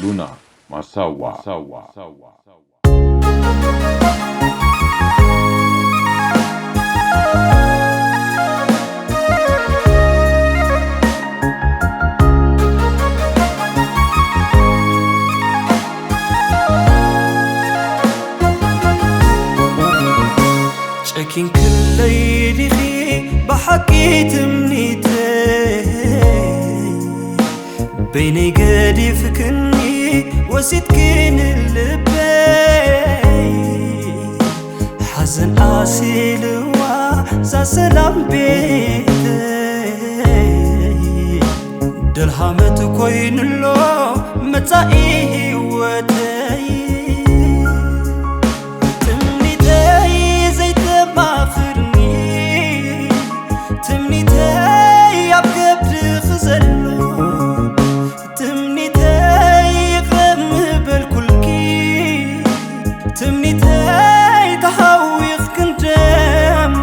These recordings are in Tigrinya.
ሉና ማሳዋ። ጨኪንክለይ ዲኺ ብሓቂ ትምኒተይ? በይነይ ገዲፍክኒ ወሲድክኒ ልበይ። ሓዘን ኣሲልዋ ዛ ሰላም ቤተይ። ደልሃመት ኮይኑሎ መጻኢ ህይወተይ። ትምኒተይ ዘይተማኽርኒ፣ ትምኒተይ ኣብ ከብድኺ ዘሎ፣ ትምኒተይ ይቕረ ምበልኩልኪ፣ ትምኒተይ ተሃዊኽክን ደሞ።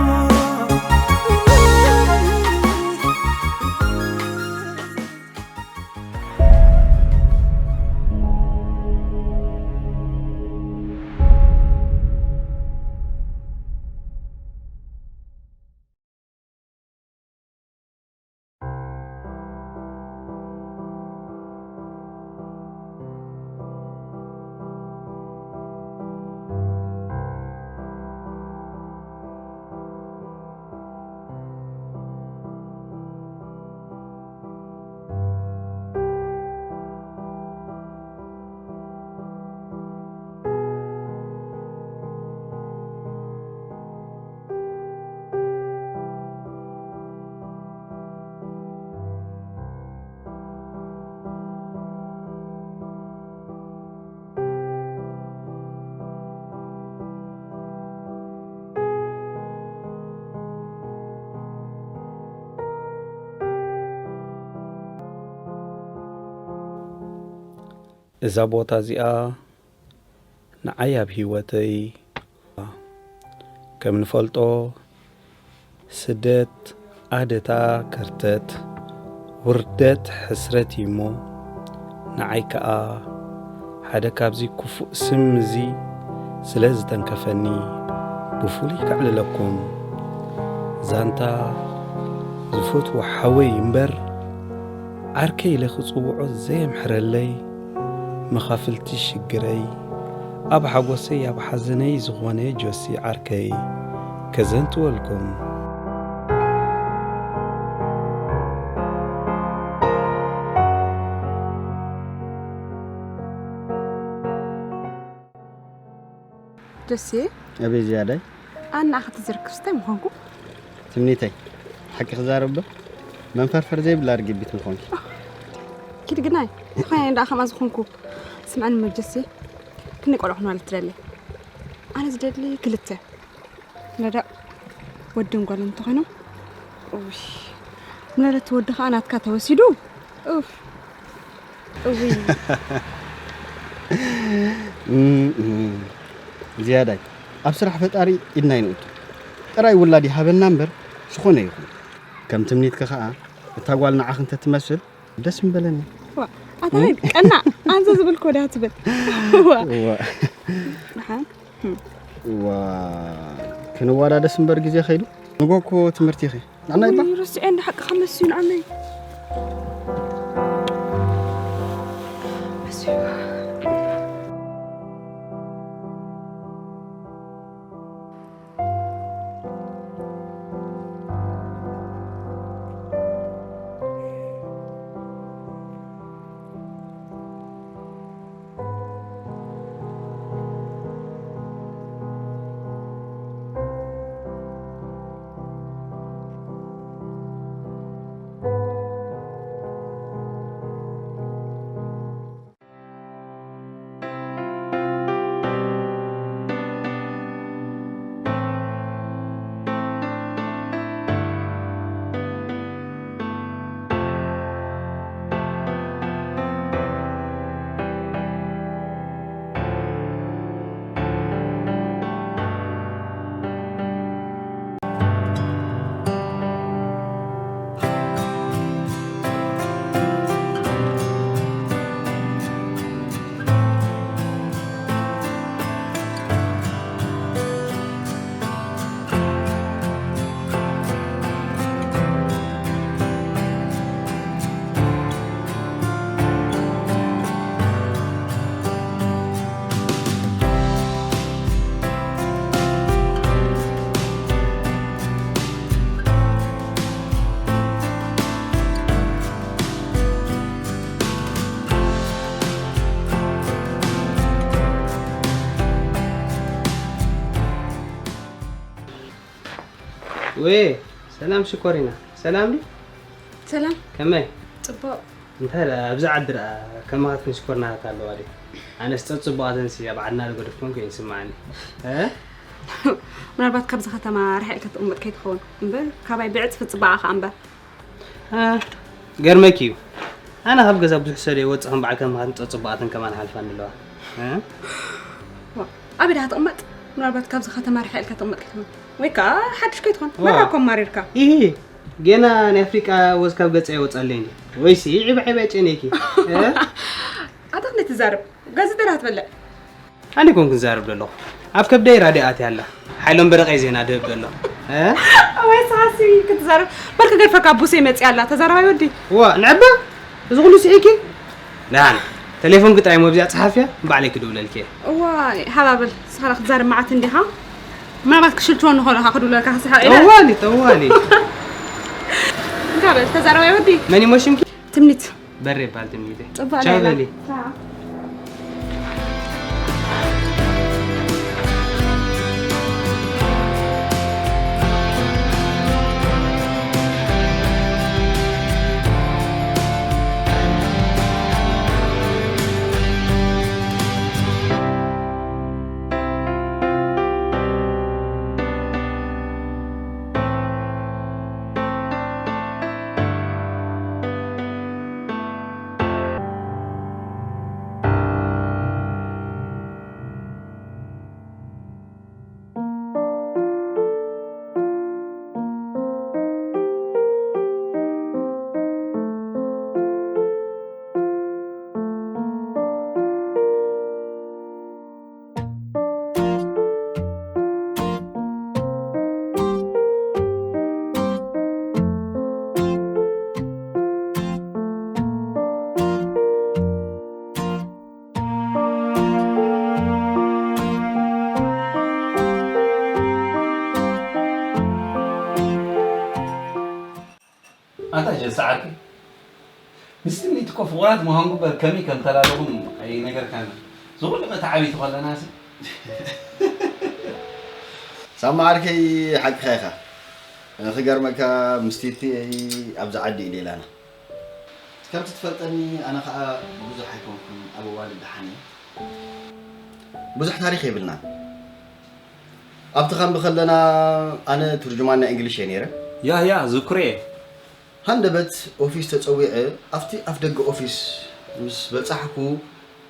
እዛ ቦታ እዚኣ ንዓይ ኣብ ህይወተይ፣ ከም ንፈልጦ፣ ስደት ኣደታ ከርተት፣ ውርደት ሕስረት እዩ እሞ፣ ንዓይ ከኣ ሓደ ካብዚ ክፉእ ስም እዚ ስለ ዝተንከፈኒ ብፍሉይ ከዕልለኩም። ዛንታ ዝፈትዎ ሓወይ እምበር ዓርከይ ኢለ ክጽውዖ ዘየምሕረለይ፣ መኻፍልቲ ሽግረይ፣ ኣብ ሓጎሰይ ኣብ ሓዘነይ ዝኾነ ጆሲ ዓርከይ ከዘንትወልኩም። ጆሲ፣ ኣቤት ዝያዳይ። ኣነ ንዓኻ ተዘርክርስ እንታይ ምኾንኩ? ትምኒተይ፣ ሓቂ ክዛረብ ዶ? መንፈርፈር ዘይብላ ርግቢት ምኾንኪ። ኪድ ግናይ፣ ዝኾነ ደኣ ከምኣ ዝኾንኩ። ስምዐኒ እሞ ጆሲ፣ ክንደይ ቆልዑ ክንወልድ ትደሊ? ኣነ ዝደሊ ክልተ። ረዳእ ወድን ጓልን እንተኾይኖም፣ እውይ፣ ምናልባት ወዲ ኸኣ ናትካ ተወሲዱ፣ ኡፍ፣ እውይ። እም፣ እም። ዝያዳይ፣ ኣብ ስራሕ ፈጣሪ ኢድና ይንእቱ። ጥራይ ውላድ ይሃበና እምበር፣ ዝኾነ ይኹን። ከም ትምኒትኪ ኸኣ፣ እታ ጓል ንዓኺ እንተትመስል፣ ደስ ምበለኒ። ዋ፣ ኣታ ሪድ፣ ቀናእ፣ ኣንዘ ዝብል ኮዳ ትብል። ዋ። ዋ። ደሓን። ዋ፣ ክንዋዳደስ እምበር ግዜ ከይዱ። ንጎ እኮ ትምህርቲ ኢኺ። ንዓና ይባ። ወይ፣ ረሲዐ እንዳ ሓቅኻ መስዩ ንዓመይ። መስዩ። ወይ ሰላም ሽኮሪና፣ ሰላም ድዩ? ሰላም። ከመይ? ጽቡቕ። እንታይ ደኣ ኣብዚ ዓዲ ደኣ ከማኻትክን ሽኮርናታት ኣለዋ ድዩ? ኣነስ ጸጽቡቓተንሲ ኣብ ዓድና ዶ ገደፍኩን ኮይኑ ይስምዓኒ። እ? ምናልባት ካብዚ ከተማ ርሕቕ ኢልካ ትቕመጥ ከይትኸውን እምበር ካባይ ብዕጽፊ ጽባቐኻ እምበር። እ፣ ገርመኪ እዩ። ኣነ ካብ ገዛ ብዙሕ ሰለ ይወፅእ ከም በዓል ከማኻትክን ጸጽቡቓተን ከማን ሓልፋኒ ኣለዋ። እ? ዋ፣ ኣበይ ደኣ ትቕመጥ? ምናልባት ካብዚ ከተማ ርሕቕ ኢልካ ትቕመጥ ከይትኸውን ወይ ከዓ ሓድሽ ከይትኾን ዋ። መራ እኮ ኣማሪርካ። ኢሂ፣ ገና ናይ ኣፍሪቃ ወዝ ካብ ገፀ ይወፃለይ እንዲ። ወይሲ ዒባ ዒባ ጨኔኪ። እ? ኣታ ክንደይ ትዛረብ? ገዚ ደራ ትበልዕ። ኣነ ኮን ክንዛረብ ዘለኹ። ኣብ ከብደይ ራድዮ ኣትያ ኣላ። ሓይሎም በረቐይ ዜና ድህብ ዘሎ። እ? ወይ ሰሓሲ ክትዛረብ። በልክ ገድፈካ ቡሴ መፅያ ኣላ። ተዛረባይ ወዲ። ዋ፣ ንዕባ እዚ ኩሉ ስሒኪ? ደሓን። ቴሌፎን ግጥራይ ሞ ኣብዚኣ ፀሓፍያ ባዕለይ ክድውለልኪ እየ። እዋይ ሃባብል ስኻላ ክትዛረብ መዓት እንዲኻ። ምናልባት ክሽልትዎ ንኸለኻ ክድውለልካ ክስሓቕ ኢለ። ጠዋሊ፣ ጠዋሊ። እንታይ በል ተዛረባይ ወዲ። መን ይሞ ሽምኪ? ትምኒት። በሬ ይባል ትምኒተይ። ጽቡቕ ቻው ላይላ። በሊ። ኣንታ ጀልሳ ዓርኪ፣ ምስ ትምኒት እኮ ፍቑራት ምዃንኩም እምበር ከመይ ከም ተላለኹም ኣይነገርካና። ዝኹሉ መተዓቢቲ ከለናሲ። ሳማ ዓርከይ ሓቅኻ ኢኻ። ክገርመካ ምስ ቲቲ ኣብዚ ዓዲ እዩ ሌላና። ከምቲ ትፈልጠኒ ኣነ ኸዓ ብዙሕ ኣይኮንኩን ኣብ ኣዋልድ ደሓን እየ። ብዙሕ ታሪኽ የብልናን። ኣብቲ ካምቢ ከለና ኣነ ትርጅማን ናይ እንግሊሽ እየ ነይረ። ያ ያ ዝክሬ ሃንደበት ኦፊስ ተጸዊዐ ኣብቲ ኣፍ ደገ ኦፊስ ምስ በጻሕኩ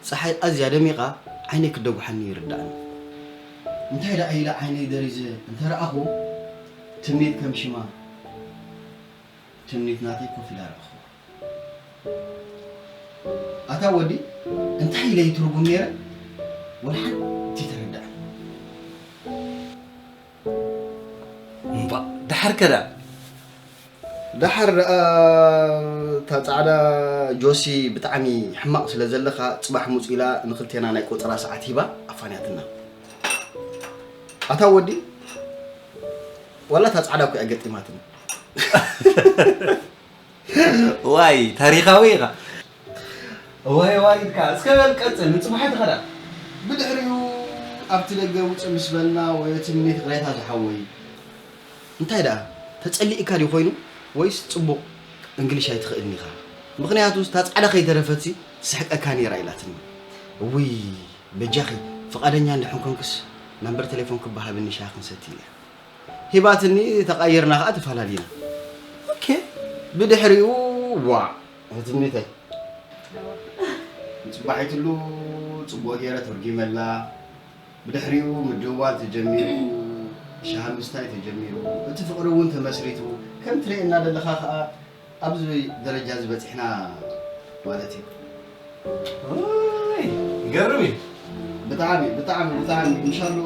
ጸሓይ ኣዝያ ደሚቓ ዓይነይ ክደጉሓኒ ይርዳእኒ። እንታይ ደኣ ኢለ ዓይነይ ደሪዘ እንተ ረኣኹ ትምኒት ከም ሽማ ትምኒት ናተይ ኮፍ ኢላ ረኣኹዋ። ኣታ ወዲ እንታይ ኢለ ይትርጉም ነይረ ወላ ሓንቲ ተረዳእኒ። እምባ ድሓር ከዳ ደሓር ደኣ እታ ጻዕዳ ጆሲ ብጣዕሚ ሕማቕ ስለ ዘለኻ ጽባሕ ሙጽ ኢላ ንኽልቴና ናይ ቆጸራ ሰዓት ሂባ ኣፋንያትና። ኣታ ወዲ ዋላ እታ ጻዕዳ እኮ እያ ገጢማትኒ። ዋይ ታሪኻዊ ኢኻ። ዋይ ዋይ ኢልካ እስከ በል ቀጽል ንጽባሕ ትኸዳ። ብድሕሪኡ ኣብቲ ደገ ውጽእ ምስ በልና ወዮ ትምኒት ቅሬታ ዝሓወይ እንታይ ደኣ ተጸሊእካ ድዩ ኮይኑ ወይስ ጽቡቕ እንግሊሽ ኣይትኽእልን ኢኻ? ምኽንያቱ እታ ጻዕዳ ከይተረፈትሲ ትስሕቀካ ነይራ ኢላትኒ። እውይ በጃኺ ፍቓደኛ እንድሕን ኮንክስ ናምበር ቴሌፎን ክበሃብኒ ሻሂ ክንሰቲ ኢለ። ሂባትኒ ተቓይርና ኸዓ ተፈላለዩና። ኦኬ ብድሕሪኡ ዋዕ ትምኒተይ ጽባሒትሉ ጽቡቕ ገይረ ተርጒመላ። ብድሕሪኡ ምድውዋል ተጀሚሩ፣ ሻሂ ምስታይ ተጀሚሩ፣ እቲ ፍቕሪ እውን ተመስሪቱ። ከም ትርእየና ዘለኻ ኸኣ ኣብዚ ደረጃ እዚ በጺሕና ማለት እዩ። ይገርም እዩ። ብጣዕሚ ብጣዕሚ ብጣዕሚ ምሻሎ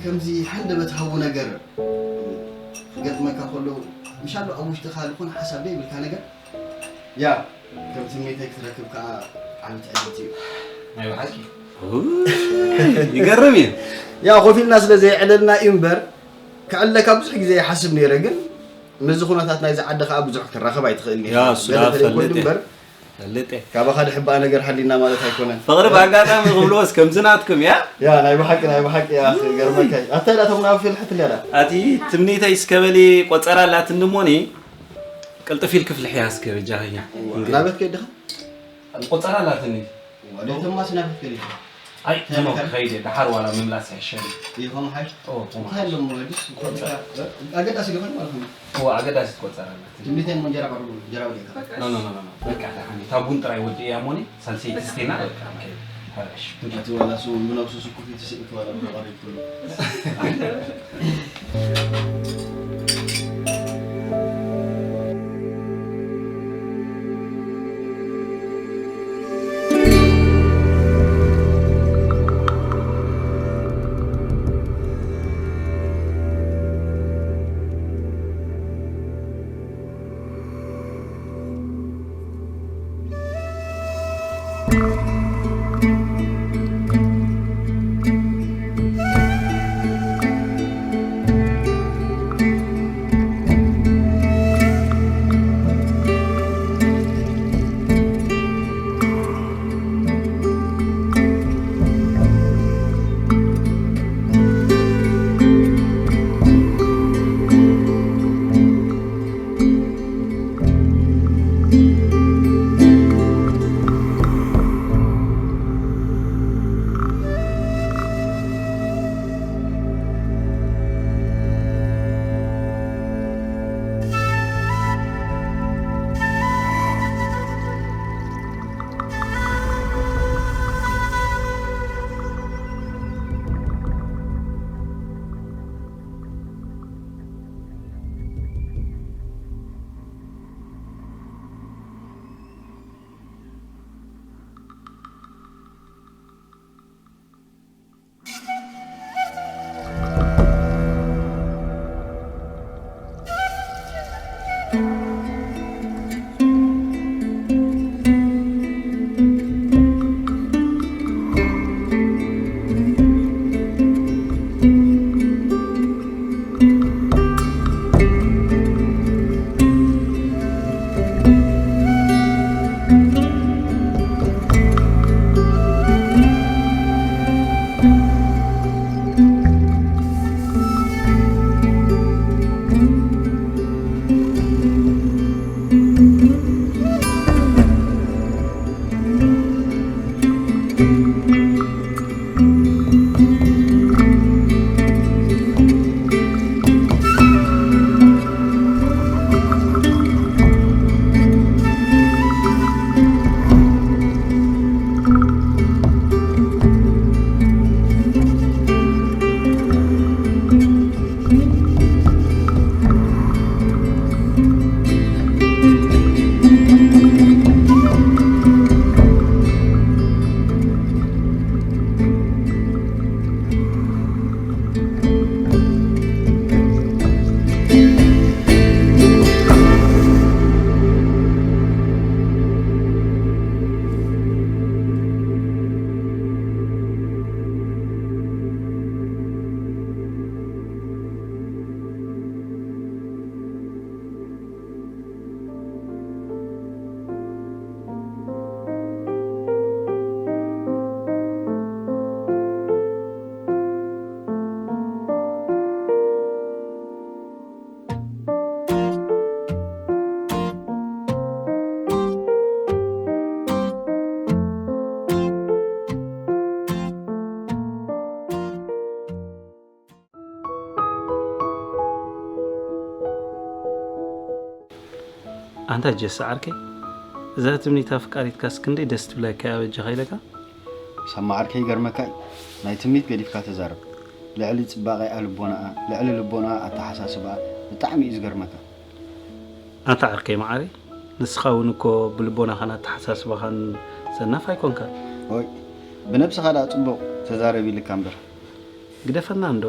ከምዚ ሃንደበት ሃቡ ነገር ክገጥመካ ከሎ ምሻሎ ኣብ ውሽጥኻ ዝኾነ ሓሳብ ዘይብልካ ነገር ያ ከም ትምኒተይ ክትረክብ ከዓ ዓቢ ትዕድልቲ እዩ። ናይ ብሓቂ ይገርም እዩ። ያ ኮፍ ኢልና ስለ ዘየዕለልና እዩ እምበር ክዕለካ ብዙሕ ግዜ ይሓስብ ነይረ፣ ግን ምስዚ ኩነታት ናይዚ ዓዲ ከዓ ብዙሕ ክትራኸብ ኣይትኽእል ነይርካ። ያ፣ እሱ ገለ ደኣ ተለይ ኮይኑ ፈልጥ እየ። እምበር ፈልጥ እየ። ካባኻ ድሕባእ ነገር ሓሊና ማለት ኣይኮነን። ፍቕሪ ብኣጋጣሚ ክብልዎስ ከምዚ ናትኩም እያ? ያ፣ ናይ ብሓቂ፣ ናይ ብሓቂ እያ፣ ገርመካ እዩ። ኣታ ኢላ እቶም ናብ ፊልሕት እያ ዳ? ኣቲ ትምኒተይ እስከ በሊ ቆጸራ ኣላትኒ እሞኒ፣ ቅልጥፍ ኢልኪ ፍልሕያ እስከ በጃኺ። ናበት ከይድኻ? ቆጸራ ኣላትኒ። ወደ ተማስ ናበት ከይድኻ? ኣይ፣ እሞ ክኸይድ እየ፣ ደሓር ዋላ ምምላስ ይሕሸኒ። ይኹን ሓይሽ? ኦ፣ እሞ እንታይ ኣሎ እሞ፣ ወዲስ ቆጸራ። ኣገዳሲ ዶ ይኾን ማለት ነው? እዎ፣ ኣገዳሲት ቆጸራ ኣላትኒ። ትምኒተይ እሞ እንጀራ ቀርቡ፣ እንጀራ ወዲእካ። ኖ፣ ኖ፣ ኖ፣ ኖ፣ ኖ። በቃ፣ ደሓን፣ እታ ቡን ጥራይ ወዲእያ እሞኒ፣ ሳልሰይቲ ስቴና፣ በቃ፣ ንኸይድ። ሕረሽ። እቲ ዋላ እሱ ብነብሱ ስኩፊት ስእንቲ ዋላ ብቐሪብ ኩሉ። ኣንታ ጀስ ዓርከይ፣ እዛ ትምኒት ኣፍቃሪትካስ ክንደይ ደስ ትብለካ እያ በጃኻ ኢለካ? ሳማ ዓርከይ ይገርመካ እዩ፣ ናይ ትምኒት ገዲፍካ ተዛረብ። ልዕሊ ጽባቐኣ ልቦናኣ፣ ልዕሊ ልቦናኣ ኣተሓሳስባኣ ብጣዕሚ እዩ ዝገርመካ። ኣንታ ዓርከይ መዓረይ፣ ንስኻ እውን እኮ ብልቦናኻን ኣተሓሳስባኻን ዘናፍ ኣይኮንካን። ኦይ፣ ብነብስኻ ደኣ ጽቡቕ ተዛረብ ኢልካ እምበር። ግደፈና እንዶ።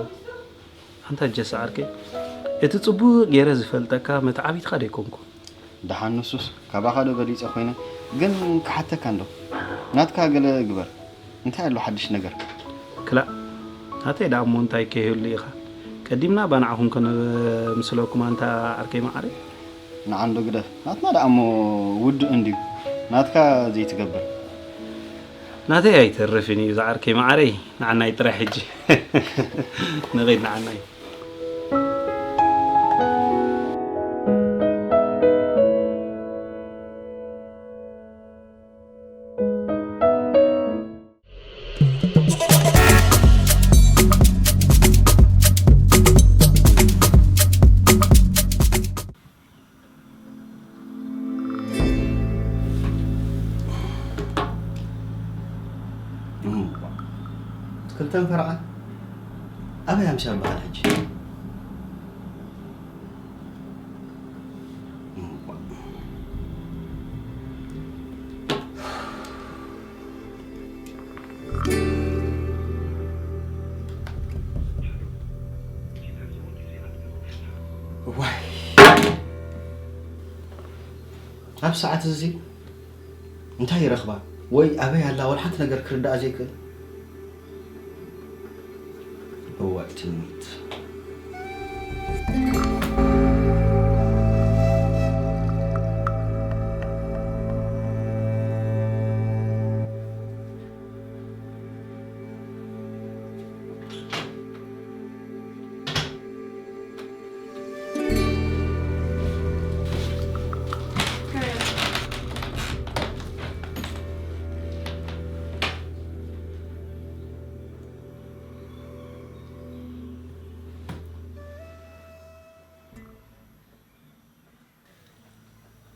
ኣንታ ጀስ ዓርከይ፣ እቲ ጽቡቕ ገይረ ዝፈልጠካ መተዓቢትካ ዶ ኣይኮንኩን? ደሓን ንሱስ ካባኻ ዶ በሊጸ ኮይነ፣ ግን ክሓተካ እንዶ። ናትካ ገለ ግበር። እንታይ ኣሎ ሓድሽ ነገር? ክላእ፣ ናተይ ደኣ እሞ እንታይ ከይህሉ ኢኻ? ቀዲምና ባንዓኹም ከነምስለኩም ኣንታ ዓርከይ መዓረይ። ንዓ እንዶ ግደፍ። ናትና ደኣ እሞ ውዱእ እንድዩ። ናትካ ዘይትገብር። ናተይ ኣይተርፍን እዩ ዝዓርከይ መዓረይ፣ ንዓናይ ጥራይ ሕጂ። ንኸይድ ንዓናይ። ክልተን ፈረቓን ኣበይ ኣምስያ በዓል ሕጂ? ዋይ፣ ኣብ ሰዓት እዚ እንታይ ይረኽባ ወይ ኣበይ ኣላ፣ ወላ ሓንቲ ነገር ክርዳኣ ዘይክእል። እዋእ ትምኒት።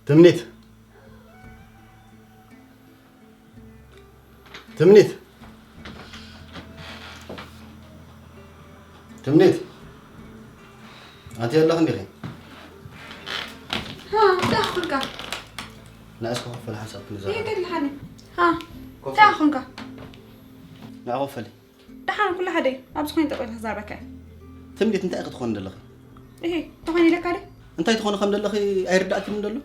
ትምኒት። ትምኒት። ትምኒት። ኣንቲ ኣለኺ እንዲኺ? ሃ፣ እንታይ ኣኽልካ? ንኣስ ክኸፍል ሓንሳብ ክንዛረብ። ይሄ ገድልሓኒ። ሃ፣ ኮፍ እንታይ ኣኽልካ? ንኣ ኮፈሊ። ደሓን ኩሉ ሓደ እዩ። ኣብ ዝኾነ ጠጠው ኢለ ክዛረበካ እየ። ትምኒት እንታይ ክትኾን ዘለኺ? እሄ፣ ተኾይኑ ኢለካ ደ? እንታይ ትኾኒ ከም ዘለኺ ኣይርዳእክን ደሎ?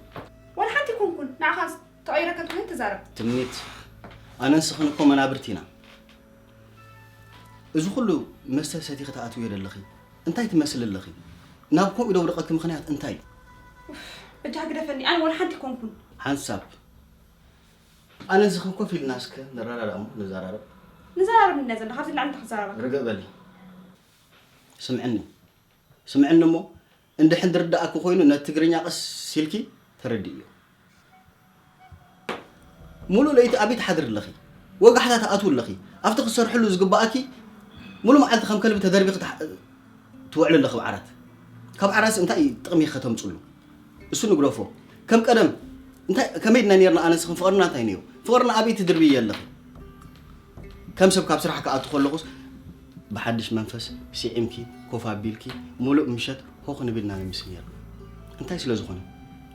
ዋላ ሓንቲ ኣይኮንኩን። ንዓኻስ ተቐይረ ከትኮይን ትዛረብ። ትምኒት፣ ኣነን ስኽን እኮ መናብርቲ ኢና። እዚ ኩሉ መስተ ሰቲኺ ትኣትውዮ ዘለኺ እንታይ ትመስሊ ኣለኺ? ናብ ከምኡ ኢለ ውደቐኪ ምኽንያት እንታይ እዩ? በጃኻ ግደፈኒ። ኣነ ዋላ ሓንቲ ኣይኮንኩን። ሓንሳብ ኣነን ስኽን ኮፍ ኢልና እስከ ንረዳዳእ እሞ ንዘራረብ። ንዘራረብ እንድና ዘለና፣ ካብዚ ንላዕሊ እንታይ ክዘራረበካ? ርግእ በሊ። ስምዕኒ። ስምዕኒ እሞ፣ እንድሕን ዝርድኣኪ ኮይኑ፣ ነቲ ትግርኛ ቀስ ኢልኪ ተረድእዮ። ሙሉእ ለይቲ ኣበይ ትሓድሪ ኣለኺ? ወጋሕታ ትኣትዊ ኣለኺ። ኣብቲ ክትሰርሕሉ ዝግብኣኪ፣ ሙሉእ መዓልቲ ከም ከልቢ ተደርቢኺ ትሓ-፣ ትውዕሊ ኣለኺ ኣብ ዓራት። ካብ ዓራትስ እንታይ ጥቕሚ ከተምፅሉ? እሱ ንግደፎ። ከም ቀደም እንታይ፣ ከመይ ድና ነርና? ኣነ ንስኽን ፍቕርና እንታይ ነይሩ? ፍቕርና ኣበይ ትድርብይ ኣለኺ? ከም ሰብ ካብ ስራሕ ክኣቱ ከለኹስ ብሓድሽ መንፈስ ስዒምኪ ኮፍ ኣቢልኪ ሙሉእ ምሸት ሆ ክንብል ኢና ንምሲ ነርና። እንታይ ስለ ዝኾነ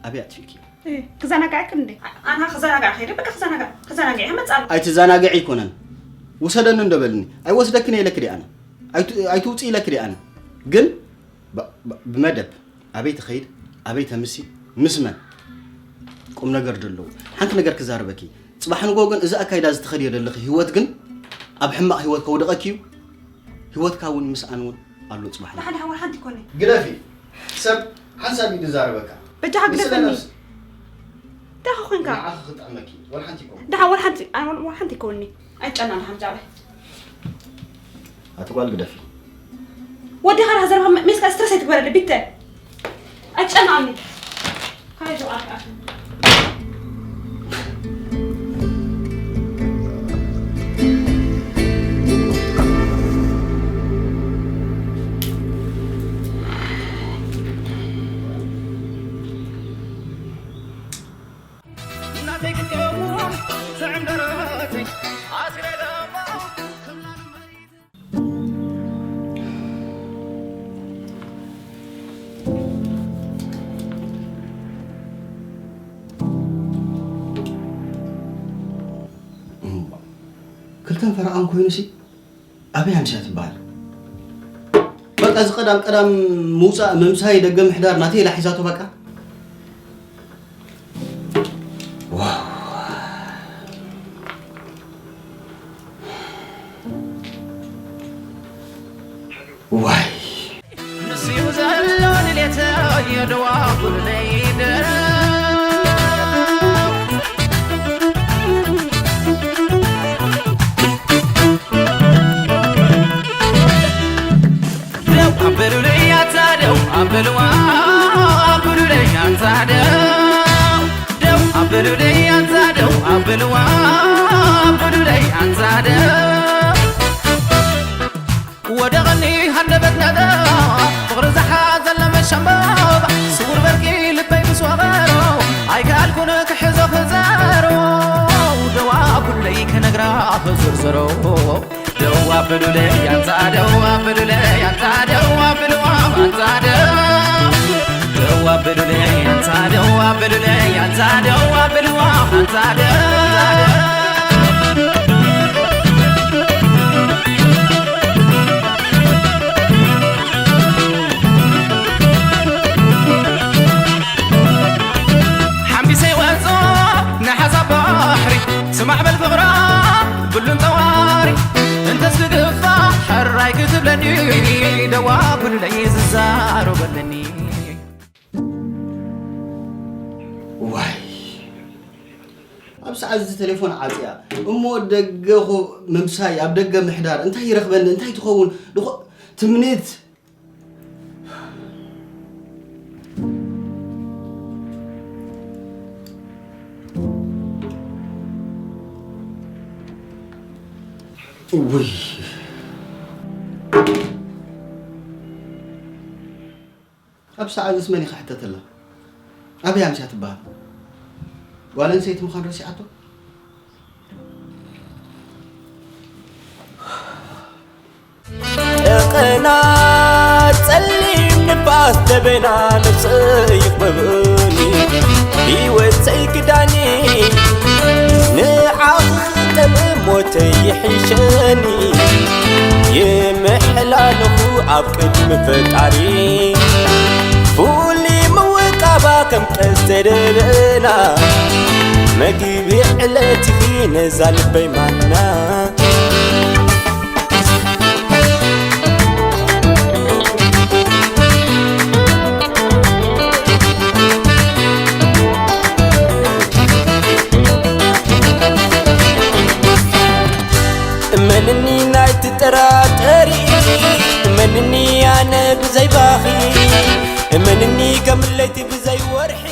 ኣበይ ኣጥፊእኪ? እህ፣ ክዘናጋዕክን እንዴ? ኣና ክዘናጋዕ ከይደ፣ በቃ ክዘናጋዕ፣ ክዘናጋዕ እየ፣ መጻ። ኣይትዘናግዒ ኣይኮነን። ውሰደኒ እንዶ በልኒ። ኣይወስደክን እየ ኢለኪ ድየ ኣነ? ኣይት-፣ ኣይትውጽኢ ኢለኪ ድየ ኣነ? ግን ብ-፣ ብ-፣ ብመደብ ኣበይ ትኸይድ፣ ኣበይ ተምሲ፣ ምስ መን? ቁም ነገር ዘለዎ። ሓንቲ ነገር ክዛረበኪ። ጽባሕ ንግሆ ግን እዚ ኣካይዳ እዚ ትኸድዮ ዘለኺ ህይወት ግን ኣብ ሕማቕ ህይወት ከውድቐኪ እዩ። ህይወትካ እውን ምስኣን እውን ኣሎ ጽባሕ ንግሆ። ደሓን፣ ደሓን፣ ሓንቲ ኮነ። ግደፊ። ሰብ ሓንሳብ እዩ ዝዛረበካ። በጃኻ ምስለ ግደፈኒ። ነብስ-፣ እንታይ ኮንካ? ንዓኺ ክጥዕመኪ። ወላ ሓንቲ ይኮን። ደሓን፣ ወላ ሓንቲ፣ ኣነ ወላ ሓንቲ ይኮንኒ። ኣይጨናን፣ ደሓን፣ ጃበ። ኣቲ ጓል ግደፊ። ወዲ ኻራ ዘረባ ሜስካ ስትረስ ኣይትግበረለይ ቢተ። ኣጨናኒ። ካይ ሸውዓተ ኣሽን። እምባ። ክልተን ፈረቓን ኮይኑሲ ኣበይ ኣምስያ ትበሃል? በቃ እዚ ቀዳም ቀዳም ምውፃእ ምምሳይ ደገ ምሕዳር ናተይ ኢላ ሒዛቶ በቃ። ዋው። ዋይ። ንስዩ ዘሎ ድሌተ የደዋ ኩለይ ደረ። ኣበልዋ ኣበሉለይ ኣንታ ደው ደው ኣበሉለይ ኣንታ ደው ኣበልዋ ኣበሉለይ ኣንታ ደው ወደቐኒ ሃንደበት ነጠ ፍቕሪ ዝሓዘለ መሸምበብ ስውር በርቂ ልበይ ምስ ወቐሮ ኣይከኣልኩን ክሕዞ ክዘሮ ደው ኣበሉለይ ክነግራ ክዝርዝሮ ደው ኣበሉለይ ኣንታ ደው ኣበሉለይ ኣንታ ደው ኣበልዋ ኣንታ ደው ደው ኣበሉለይ ኣንታ ደው ኣበሉለይ ኣንታ ደው ኣበልዋ ኣንታ ደው ሓምቢሰይ ወጾ ንሓሳብ ባሕሪ ስማዕ በል ፍቕራ ብሉን ጠዋሪ እንተስ ክግፋ ሕራይ ክትብለኒ ደዋ ኩለይ ዝዛረበለኒ ዋይ ኣብ ሰዓት እዚ ቴሌፎን ዓፅያ እሞ ደገ ኮ- ምምሳይ ኣብ ደገ ምሕዳር እንታይ ይረኽበኒ እንታይ ትኸውን ድኾ ትምኒት ውይ ኣብ ሰዓት ዝስ መን ይኽሕተተላ ኣበይ ኣምስያ ትበሃል ጓል ኣንሰይቲ ምዃን ረሲዓቶ ቀና ጸሊም ንፋስ ደበና ነብሰይ ይኽበብኒ ህይወተይ ክዳኒ ንዓኺ ጠብ ሞተይ ይሕሸኒ ይምሕላለኹ ኣብ ቅድሚ ፈጣሪ ፍሉይ ምውቃባ ከም ቀስተ ደበና መግቢ ዕለትኺ ነዛ ልበይ ማና እመንኒ ናይ ትጠራጠሪ እመንኒ ኣነ ብዘይባኺ እመንኒ ከም ለይቲ ብዘይ ወርሒ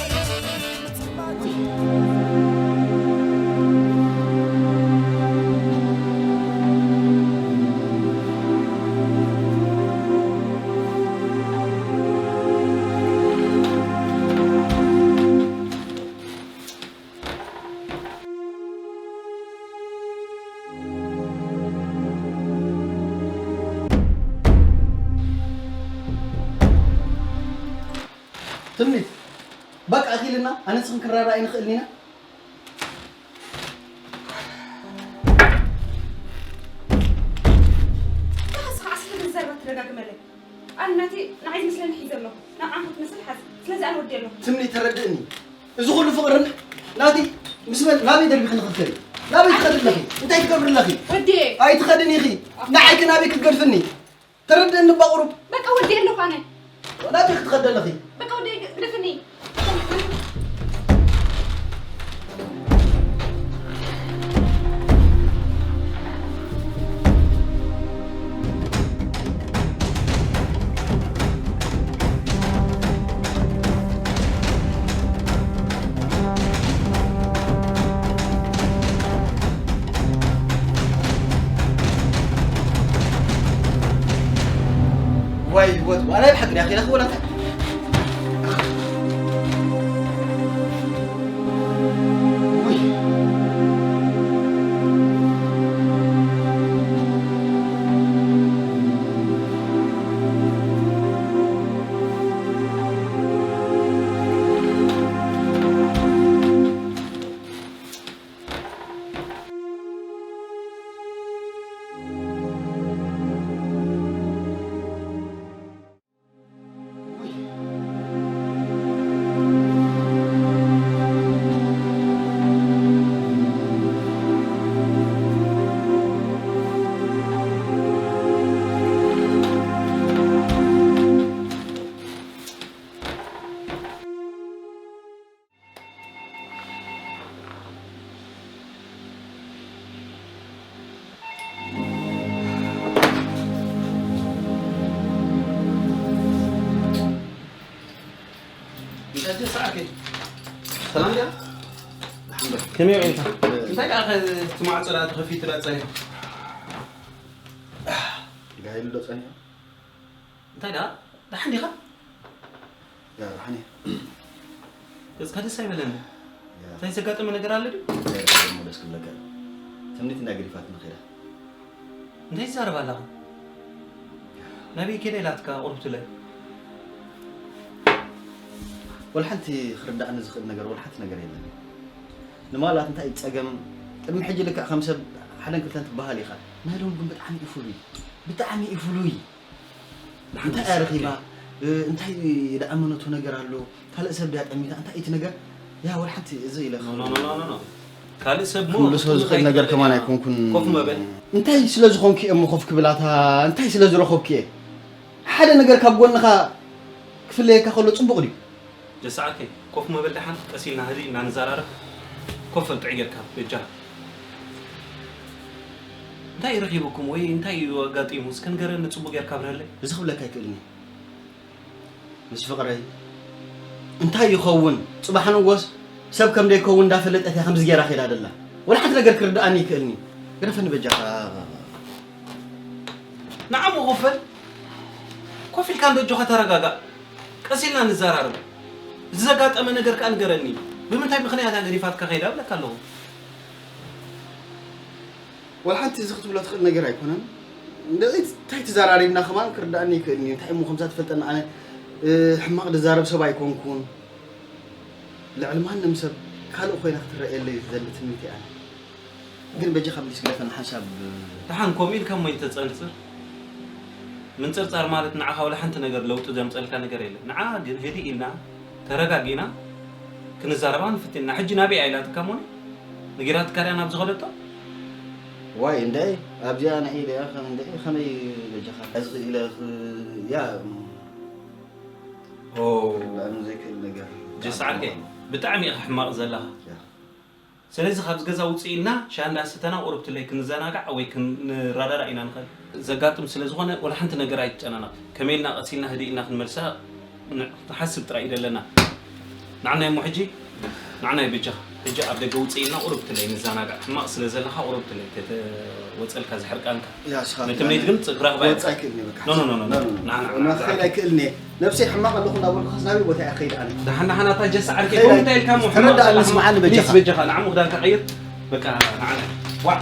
ትምኒት በቃ እኺልና ኣነ ንስኽን ክረዳዳእ ኣይንኽእልን ኢና ተሓስኻ ኣስሊ ግን ዘረባ ትደጋግመለይ ኣነ ናተይ ንዓይ ዝመስለኒ ሒዘ ኣለኹ ናብ ዓንኹ ትመስል ሓዚ ስለዚ ኣነ ወዲ ኣለኹ ትምኒት ተረድእኒ እዚ ኩሉ ፍቕርና ናቲ ምስ መን ናበይ ደርቢኺ ንኽትከዲ ናበይ ትኸዲ ኣለኺ እንታይ ትገብሪ ኣለኺ ወዲየ ኣይትኸድን ኢኺ ንዓይኪ ናበይ ክትገድፍኒ ተረድእኒ እባ ቁሩብ በቃ ወዲየ ኣለኹ ኣነ ናበይ ክትኸዲ ኣለኺ በቃ ወዲየ ግደፍኒ ዋይ ህይወት ዋላ ብሓቂ ዲያ ኺላ ክወላታ ሰዓከይ ሰላም ድያ? ከመይ ውዒልካ? እንታይ ደኣ እቲ ማዕጾ ደኣ ተኸፊቱ ደኣ ጸኒሑ? ጋይሉ ዶ ጸኒሑ? እንታይ ደኣ? ደሓን ዲኻ? ያ፣ ደሓን እየ። ገጽካ ደስ ኣይበለኒ። ያ። እንታይ ዘጋጠመ ነገር ኣሎ ድዩ? እንታይ ደኣ ደሞ ደስ ክብለካ? ትምኒት እንዳ ገዲፋትኒ ኸይዳ። እንታይ ትዛረብ ኣለኻ? ናበይ ከይደ ኢላትካ ቁሩብ ትብለኒ? ወላ ሓንቲ ክርድኣኒ ዝኽእል ነገር፣ ወላ ሓንቲ ነገር የለን። ንማላት እንታይ እዩ ጸገም? ቅድሚ ሕጂ ልክዕ ከም ሰብ ሓደን ክልተን ትበሃል ኢኻ። ናይ ሎም ግን ብጣዕሚ እዩ ፍሉይ። ብጣዕሚ እዩ ፍሉይ። እንታይ እያ ረኺባ? እ፣ እንታይ ደኣ መነቱ ነገር ኣሎ? ካልእ ሰብ ድያ ጠሚታ? እንታይ እቲ ነገር? ያ፣ ወላ ሓንቲ እዚ ኢለ ኖ፣ ኖ፣ ኖ፣ ኖ፣ ኖ፣ ኖ። ካልእ ሰብ ሞ ክምልሶ ክፍሉ ዝኽእል ነገር ኣይትኽእልን ከማን እያ። ኣይኮንኩን። ኮፍ መበል። እንታይ ስለ ዝኾንኩ እየ እሞ ኮፍ ክብላታ? እንታይ ስለ ዝረኸብኩ እየ? ሓደ ነገር ካብ ጎንኻ ክፍለየካ ከሎ ጽቡቕ ድዩ? ጀስዓርከይ፣ ኮፍ መበል ደሓን፣ ቀስ ኢልና ህድእ ኢልና ንዘራረብ። ኮፍ በል ጥዑይ ጌርካ፣ በጃኻ። እንታይ እዩ ረኺቡኩም ወይ እንታይ እዩ ኣጋጢሙ? እስከ ንገረኒ፣ ጽቡቕ ጌርካ ኣብርሀለይ። እዚ ክብለካ ኣይክእልን እየ። ምስ ፍቕረይ እንታይ ይኸውን? ጽባሕ ንጎስ ሰብ ከም ደይከውን እንዳፈለጠት እያ ከምዚ ጌራ ኸይዳ ደላ። ወላ ሓንቲ ነገር ክርድኣኒ ይክእልኒ። ግረፈኒ በጃኻ። ንዓሞ ኮፍ በል። ኮፍ ኢልካ እንዶ ኣጆኻ ተረጋጋእ። ቀስ ኢልና ንዘራረብ። እዚ ዘጋጠመ ነገር ከኣ ንገረኒ። ብምንታይ ምኽንያት እያ ገዲፋትካ ከይዳ እብለካ ኣለኹ። ወላ ሓንቲ እዚ ክትብሎ ትኽእል ነገር ኣይኮነን። ንዒ እንታይ ተዘራሪብና ከማን ክርድኣኒ ይክእልኒ። እንታይ እሞ ከምዛ ትፈልጠኒ ኣነ፣ እ፣ ሕማቕ ዝዛረብ ሰብ ኣይኮንኩን። ልዕሊ ማንም ሰብ ካልእ ኮይና ክትረኣየለይ ዝደሊ ትምኒት እያ። ግን በጃኻ ፕሊስ ግደፈና ሓንሳብ። ደሓን ከምኡ ኢልካ እሞ ይተጸንጽር። ምንጽርጻር ማለት ንዓኻ ወላ ሓንቲ ነገር ለውጢ ዘምጸልካ ነገር የለን። ንዓ ግን ህድእ ኢልና ተረጋጊና ክንዛረባ ንፍትን ኢና። ሕጂ ናበይ እያ ኢላትካ እሞ ነጊራትካ ድያ ናብ ዝኸደቶ? ዋይ እንደ ኣብዚኣ ንዒ ኢለ ከም እንደ ከመይ በጃኻ ሕዚ ኢለ ክ-፣ ያ ኦ። ክርድኣኒ ዘይክእል ነገር። ጀስዓርከይ፣ ብጣዕሚ ኢኻ ሕማቕ ዘለኻ። ያ። ስለዚ ካብዚ ገዛ ውፅእ ኢልና ሻሂ እንዳሰተና ቁሩብ ትለይ ክንዘናጋዕ ወይ ክንረዳዳእ ኢና ንኽእል። ዘጋጥም ስለ ዝኾነ ወላ ሓንቲ ነገር ኣይትጨናነቕ። ከመይ ኢልና ቀስ ኢልና ህድእ ኢልና ክንመልሳ ን-፣ ንሓስብ ጥራይ እዩ ዘለና። ንዓናይ እሞ ሕጂ፣ ንዓናይ በጃኻ። ሕጂ ኣብ ደገ ውፅእ ኢልና ቁሩብ ትለይ ንዘናጋዕ። ሕማቕ ስለ ዘለኻ ቁሩብ ትለይ ተተወፀልካ ዝሕርቃንካ። ያ፣ እስኻ ነቲ ምኒት ግን ክረኽባ እየ። ክወፅእ ኣይክእልን እየ፣ በቃ። ኖ፣ ኖ፣ ኖ፣ ኖ፣ ኖ። ኖ፣ ኖ፣ ኖ። ንዓና፣ ንዓና። ንዓና ክኸይድ ኣይክእልን እየ። ነብሰይ ሕማቕ ኣለኹ እናበልኩ ኻስ ናበይ ቦታ እየ ክኸይድ ኣነ? ደሓን፣ ደሓን፣ ኣታ ጀስ ዓርከይ፣ ከይድ ከምኡ እንታይ ኢልካ እሞ ፕሊስ፣ ሕማቕ ኣለኻ? በጃኻ፣ ንዓሞ ክዳንካ ቀይር። በቃ፣ ንዓና። ዋዕ።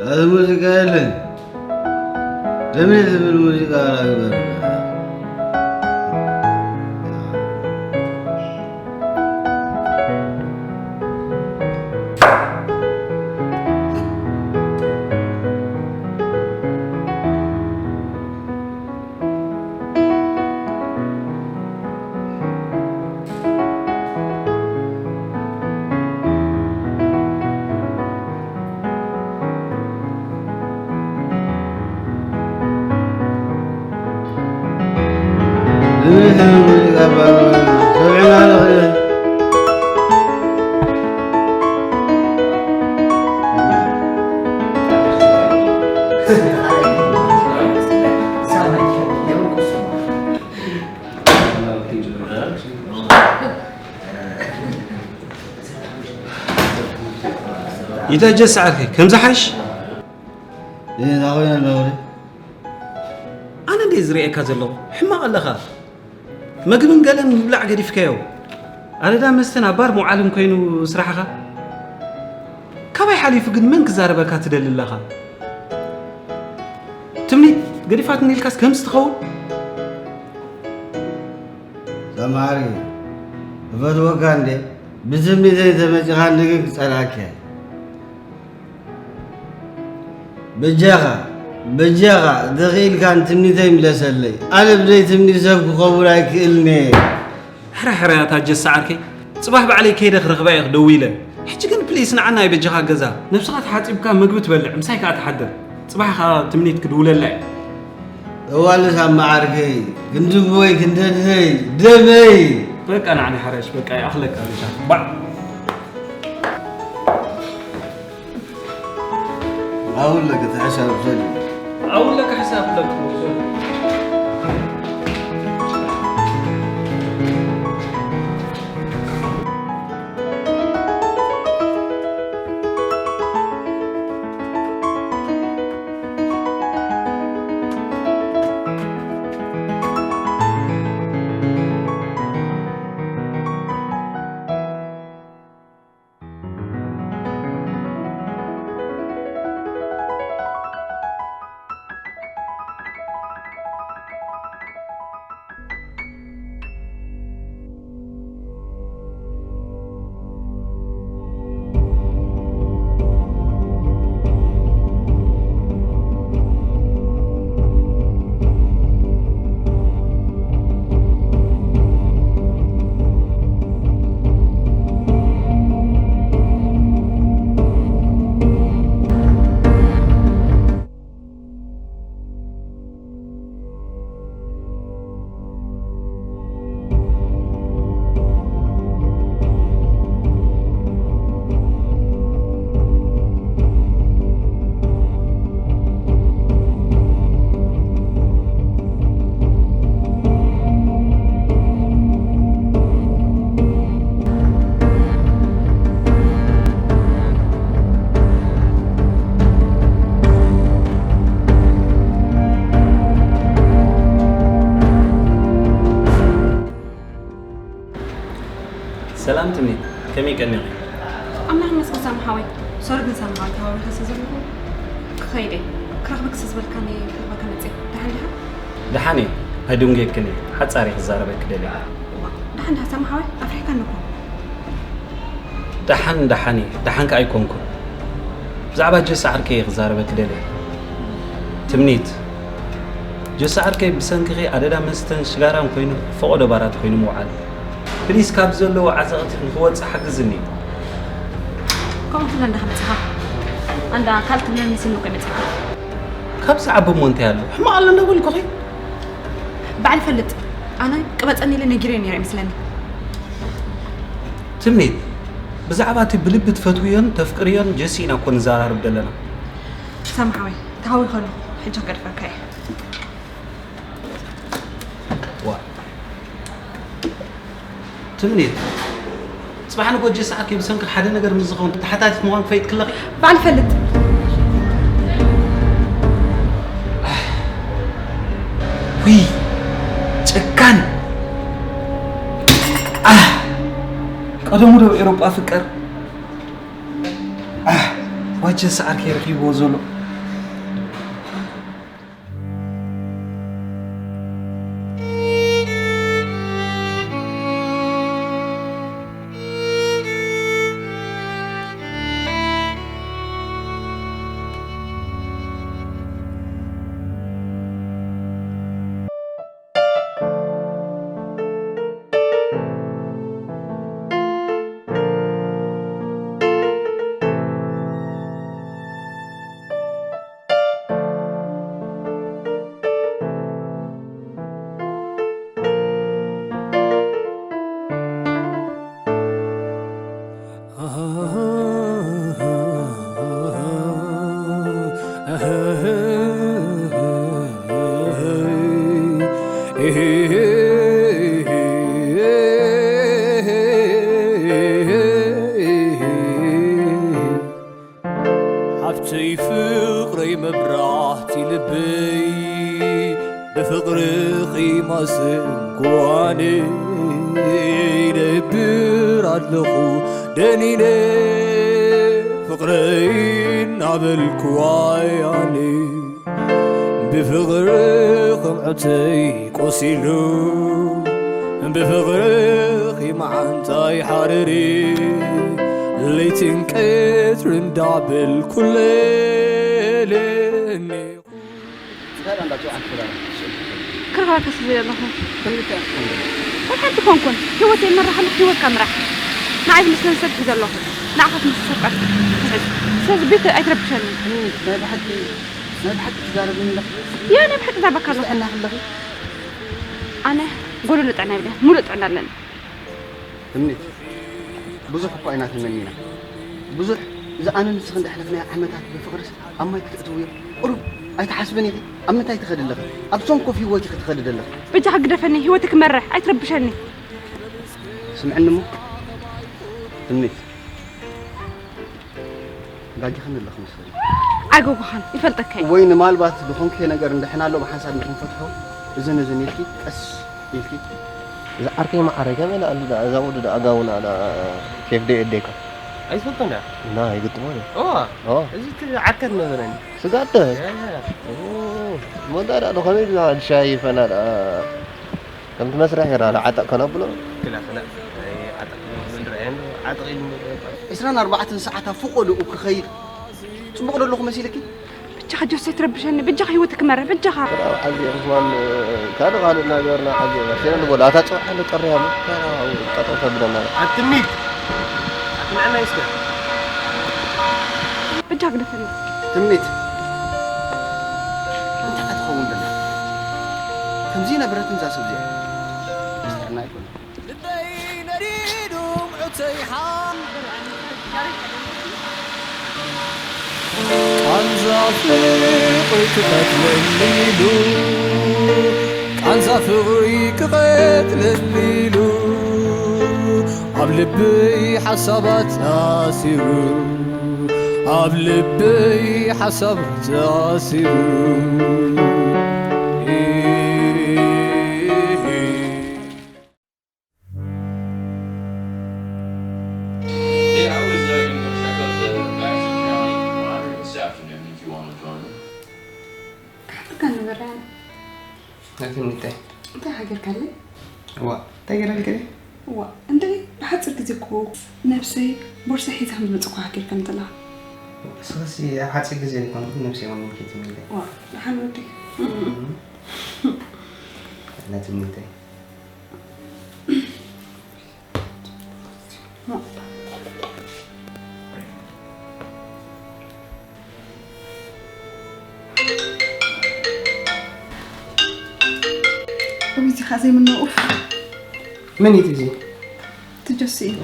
እዚ ሙዚቃ የለን። ደሜ ዝብል ሙዚቃ ራግበር። ይተጀስ ዓርከይ፣ ከምዚ ሓይሽ? እዛ ኮይና ኣለኹ። ኣነ እንደ ዝርእየካ ዘለኹ፣ ሕማቕ ኣለኻ። መግብን ገለን ምብላዕ ገዲፍካዮ። ኣረዳ መስተን ኣብ ባር ምውዓልን ኮይኑ ስራሕኻ። ካባይ ሓሊፉ ግን መን ክዛረበካ ትደሊ ኣለኻ? ትምኒት ገዲፋትኒ ኢልካስ ከምዚ ትኸውን? ሰምሃሪ፣ እፈትወካ እንዴ? ብስሚተይ ተመጺኻ ንግግ ጸላእከ። በጃኻ፣ በጃኻ፣ ተኽኢልካ ንትምኒተይ ምለሰለይ። ኣነ ብዘይ ትምኒት ሰብ ክኸውን ኣይክእልን እየ። ሕረ ሕረ፣ ኣታ ጀሳ ዓርከይ፣ ጽባሕ ባዕለይ ከይደ ክረኽባ እየ ክደዊ ኢለ። ሕጂ ግን ፕሊስ ንዓና ኣይበጃኻ ገዛ። ነብስኻ ተሓጺብካ ምግቢ ትበልዕ፣ ምሳይ ከኣ ትሓድር። ጽባሕ ከኣ ትምኒት ክድውለላ እየ። እዋልስ ኣብ መዓርከይ፣ ክንዲ እቦይ፣ ክንዲ ኣደይ፣ ደመይ። በቃ ንዓኒ ሓረሽ፣ በቃ ይኣኽለካ በጃኻ። ባዕ። ኣውለክ ተሕሳብ ሰልም። ኣውለክ ሕሳብ ለክ። ሰላም ትምኒት፣ ከመይ ቀኒኺ? ኣምላኽ ይመስገን ሳሚ ሓወይ። ሶሪ ግን ሳሚ ሓወይ፣ ተዋዊኸ ስለ ዘለኹ ክኸይድ እየ። ክረኽበኪ ስለ ዝበልካኒ ክረኽበኪ መፅየ። ደሓን ዲኻ? ደሓን እየ፣ ኣይድንጉየክን እየ። ሓጻር እየ ክዛረበኪ ደልየ። ደሓን ዲኻ ሳሚ ሓወይ? ኣፍሪሕካኒ እኮ። ደሓን፣ ደሓን እየ። ደሓን ከኣ ኣይኮንኩን። ብዛዕባ ጀስ ዓርከይ እየ ክዛረበኪ ደልየ። ትምኒት፣ ጀስ ዓርከይ ብሰንክኺ ኣደዳ መስተን ሽጋራን ኮይኑ ፈቖዶ ባራት ኮይኑ ምውዓል። ፕሊስ ካብ ዘለዎ ዓዘቕቲ ንኽወጽእ ሓግዝኒ። ከምኡ ትብለኒ ዲኻ መጺኻ? ኣንዳ ካልእ ትብለኒ መሲልኒ እኮ መጺኻ። ካብዚ ዓቢ እሞ እንታይ ኣሎ? ሕማቕ ኣሎ እንዳበልኩኺ? ባዕሊ ፈልጥ። ኣነ ቅበጸኒ ኢለ ነጊረዮ ነይረ ይመስለኒ። ትምኒት፣ ብዛዕባ እቲ ብልቢ ትፈትውዮን ተፍቅርዮን ጀሲ ኢና እኮ ንዘራረብ ዘለና። ሳሚ ሓወይ፣ ተሃዊኸ ኣለኹ። ሕጂ ክገድፈካ እየ። ዋ። ትምኒት፣ ጽባሕ ንጎ ጀስ ዓርከይ ብሰንኪ ሓደ ነገር ምስ ዝኸውን ተሓታቲት ምዃን ክፈይጥ ክለኺ? ባዕሊ ፈልጥ። ውይ፣ ጨካን። ኣህ፣ ቀደሙ ዶ ኤውሮጳ ፍቀር? ኣህ፣ ዋ ጀስ ዓርከይ ረኺብዎ ዘሎ። ሓፍተይ ፍቕረይ መብራህቲ ልበይ ብፍቕርኺ ማሰንኮ ኣነ ይነብር ኣለኹ ደኒነ ፍቕረይ እናበልኩ ኣያነ ብፍቕርኺ ምዕተይ ቆሲሉ ብፍቕርኺ መዓንጣይ ሓሪሩ ለይትን ቀትርን እንዳበልኩ ለለኒ እንዳጽዋዕት ክዳን ክረኽበካ ስለ ዘለኹ። ከምዚ እንታይ ክትኮን ዘለካ? ወላ ሓንቲ ኮንኩን። ህይወት ይመርሕ ኣለኹ፣ ህይወትካ ምራሕ። ንዓይ ዝመስለኒ ሰብ ሒዘ ኣለኹ። ንዓኻ ትመስል ሰብ ቃል ትሕዝ። ስለዚ ቤት ኣይትረብሸኒ። እም፣ ናይ ብሓቂ፣ ናይ ብሓቂ ትዛረብኒ ኣለኺ? ያ፣ ናይ ብሓቂ ዛረበካ ኣለኹ። ጥዕና ኣለኺ? ኣነ ጎደሎ ጥዕና የብለይ፣ ሙሉእ ጥዕና ኣለኒ። ትምኒት፣ ብዙሕ እኳ ኢና ተመኒና። ብዙሕ፣ እዚ ኣነ ንስኽን ዘሕለፍናዮ ዓመታት ብፍቕርስ ኣብ ማይ ክትእትውዮ ቁሩብ ኣይትሓስብን ኢኺ? ኣብ ምንታይ ትኸዲ ኣለኺ? ኣብ ሰንኮፍ ህይወት ኢኺ ትኸዲ ዘለኺ። በጃኻ ግደፈኒ፣ ህይወተይ ክመርሕ፣ ኣይትረብሸኒ። ስምዕኒ እሞ፣ ትምኒት፣ ጋጊኽኒ ኣለኺ መስለኒ። ኣይጎጎኻን፣ ይፈልጠካ እየ። ወይ ንማልባት ዝኾንክዮ ነገር እንድሕና ኣሎ ብሓንሳብ ንኽንፈትሖ፣ እዝን እዝን ኢልኪ፣ ቀስ ኢልኪ። እዛ ዓርከይ መዓረይ ከመይ ኢላ ኣሉ ደኣ፣ እዛ ወዲ ደኣ ኣጋውና ደኣ ኬፍ ደይ ኣደይካ። ኣይትፈልጦን ድያ? እና ይግጥሞ ድያ? እዋ። እዋ። እዚ እቲ ዓርከ ዝነበረኒ። ስጋ ኣደ? ያ፣ ያ፣ ያ። ኦ፣ እሞ እንታይ ደኣ ዶ ከመይ ኢልና ንሻይ ፈና ደኣ ከምቲ መስርሕ ገይራ ደኣ ዓጠቕ ከነብሎ? ክላ፣ ክላ። ኣይ፣ ዓጠቕ ኢሉ ዝንረአየን ዶ? ዓጠቕ ኢሉ ዝንረአየን ዶ? ዕስራን ኣርባዕተን ሰዓት ኣብ ፎቖ ልኡ ክኸይድ ጽቡቕ ዶ ኣለኹ መሲልኪ? በጃኻ ጆሴ ትረብሸኒ፣ በጃኻ ህይወት ክመርሕ፣ በጃኻ። ኣብ ዓዚ ዑስማን ካልእ ካልእ እናገበርና ዓዚ ዑስማን ንበሎ። ኣታ ጽባሕ ኣሎ ጠርያ ሞ፣ ጠጠው ተብለና። ኣትሚት! ኣትምዕና እስከ። በጃኻ ግደፈኒ። ትምኒት! እንታይ ክትኸውን ደላ? ከምዚ ነበረትን እዛ ሰብ እዚኣ። ምስጢርና ኣይኮነን። ልበይ ነዲዱ ምዑተይ ሓ- ቃንዛ ፍቕሪ ክቐትለኒ ኢሉ፣ ቃንዛ ፍቕሪ ክቐትለኒ ኢሉ፣ ኣብ ልበይ ሓሳባት ኣሲሩ፣ ኣብ ልበይ ሓሳባት ኣሲሩ። Yeah, I was uh, gonna go check out the Madison County Monitor this afternoon if you want to join me. ሓፍርካ ንበርያ። ናትም እንታይ? እንታይ ሃገር ካለ? ዋ፣ እንታይ ገይራ ልከ? ዋ፣ እንደ ብሓፂር ግዜ እኮ ነብሰይ ቦርሳ ሒዛ ከም ዝመፅእ እኮ ሃገር ከም ዘለኻ። እስኸሲ ኣብ ሓፂር ግዜ ኣይኮንኩን ነብሰይ እውን ምልኪት ሚለ። ዋ፣ ደሓን ወዲ። ናትም እንታይ? እዚኻ ዘይምነው ኡፍ። መን እዩ እዚ? እቲ ጆሲ እዩ።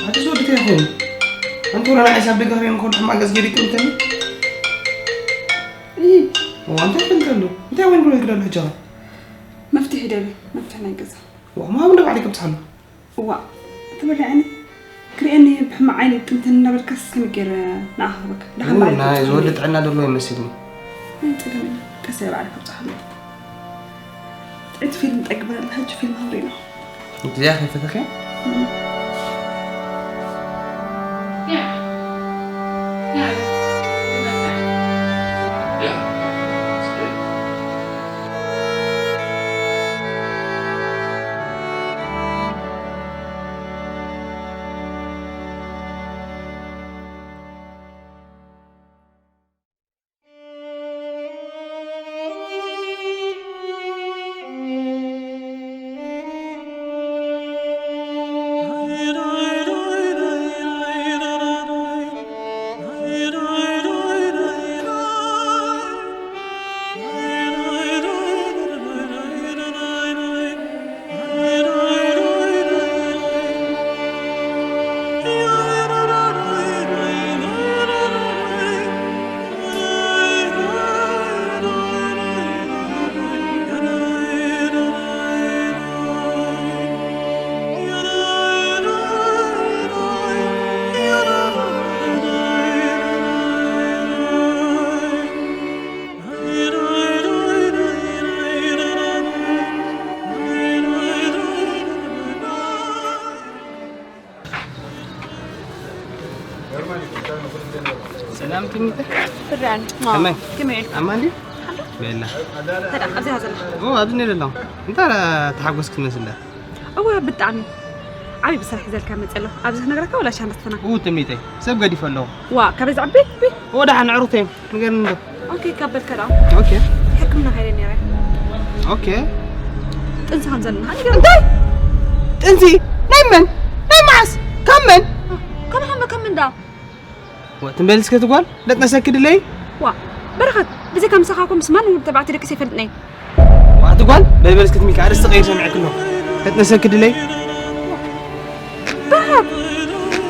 ኣቲ ዝወዲ እንታይ ኮይኑ? ኣንቲ ወላ ንዓይ ሳብ ደጋፊ እንኮን ሕማቅ ገዝ ገዲኩም እንተኒ? እይ። እንታይ ኮይኑ እንተሉ? እንታይ ወይን ብሎ ይግዳሉ ሕጃ? መፍትሒ ደሊ፣ መፍትሒ ናይ ገዛ። ዋ፣ ማም እንደ ባዕሊ ከምጽሓሉ። እዋእ፣ ተበላዒኒ። ክርእየኒ ብሕማቕ ዓይኒ ጥንትን እናበልካስ ከመይ ገይረ ንዓኻ ክህበካ? ደሓን እው፣ ባዕለይ ናይ ከምጽሓሉ ዝወዲ እየ። ጥዕና ደሎ ይመስልኒ። ናይ ጸገም የለን። ቀስ ኢለ ባዕለይ ከብጽሓሉ እየ። ጥዕቲ ፊልም ጠግበ ኣለኹ፣ ሕጂ ፊልም ሃብሪና። እዚኣ ከይፈተኽያ? እም። ሰላም ትምኒተይ። ፍርያን። ከመይ? ከመይ ኢልካ? ኣማን ድዩ? በላ። ሰላም፣ ኣብዚ ሃዘላ። ኦ፣ ኣብዚ ነለ ኣለኹ። እንታይ ተሓጎስክ ትመስል? እወ፣ ብጣዕሚ። ዓብዪ ብስራሕ ሒዘልካ መፅእ ኣለኹ። ኣብዚ ክነግረካ ወላ ሻንዳ ትፈና? ኡ፣ ትምኒተይ። ሰብ ገዲፈ ኣለኹ። ዋ፣ ካበይ ዝዓቢ? ኦ፣ ደሓን ኣዕሩኽተይ እዮም። ንገርኒ እንዶ። ኦኬ፣ ካብ በልካ ደኣ። ኦኬ። ሕቶ ናኸይደ ነይረ። ኦኬ። ጥንሲ ከም ዘለና ነገር እንታይ? ጥንሲ ናይ መን? ናይ መዓስ? ካብ መን? ከም ሓመ ከም እንዳ ወትም በልስከ ትጓል ለጥነሰኪ ድለይ ዋ በረኸት ብዚ ከም ሰኻኩም ስማን ውድ ተባዕቲ ደቂ ይፈልጥነይ ዋቲ ጓል በልበልስከ ትሚካ ኣርስቲ ቀይር ሰሚዕክሎ ለጥነሰኪ ድለይ በረኸት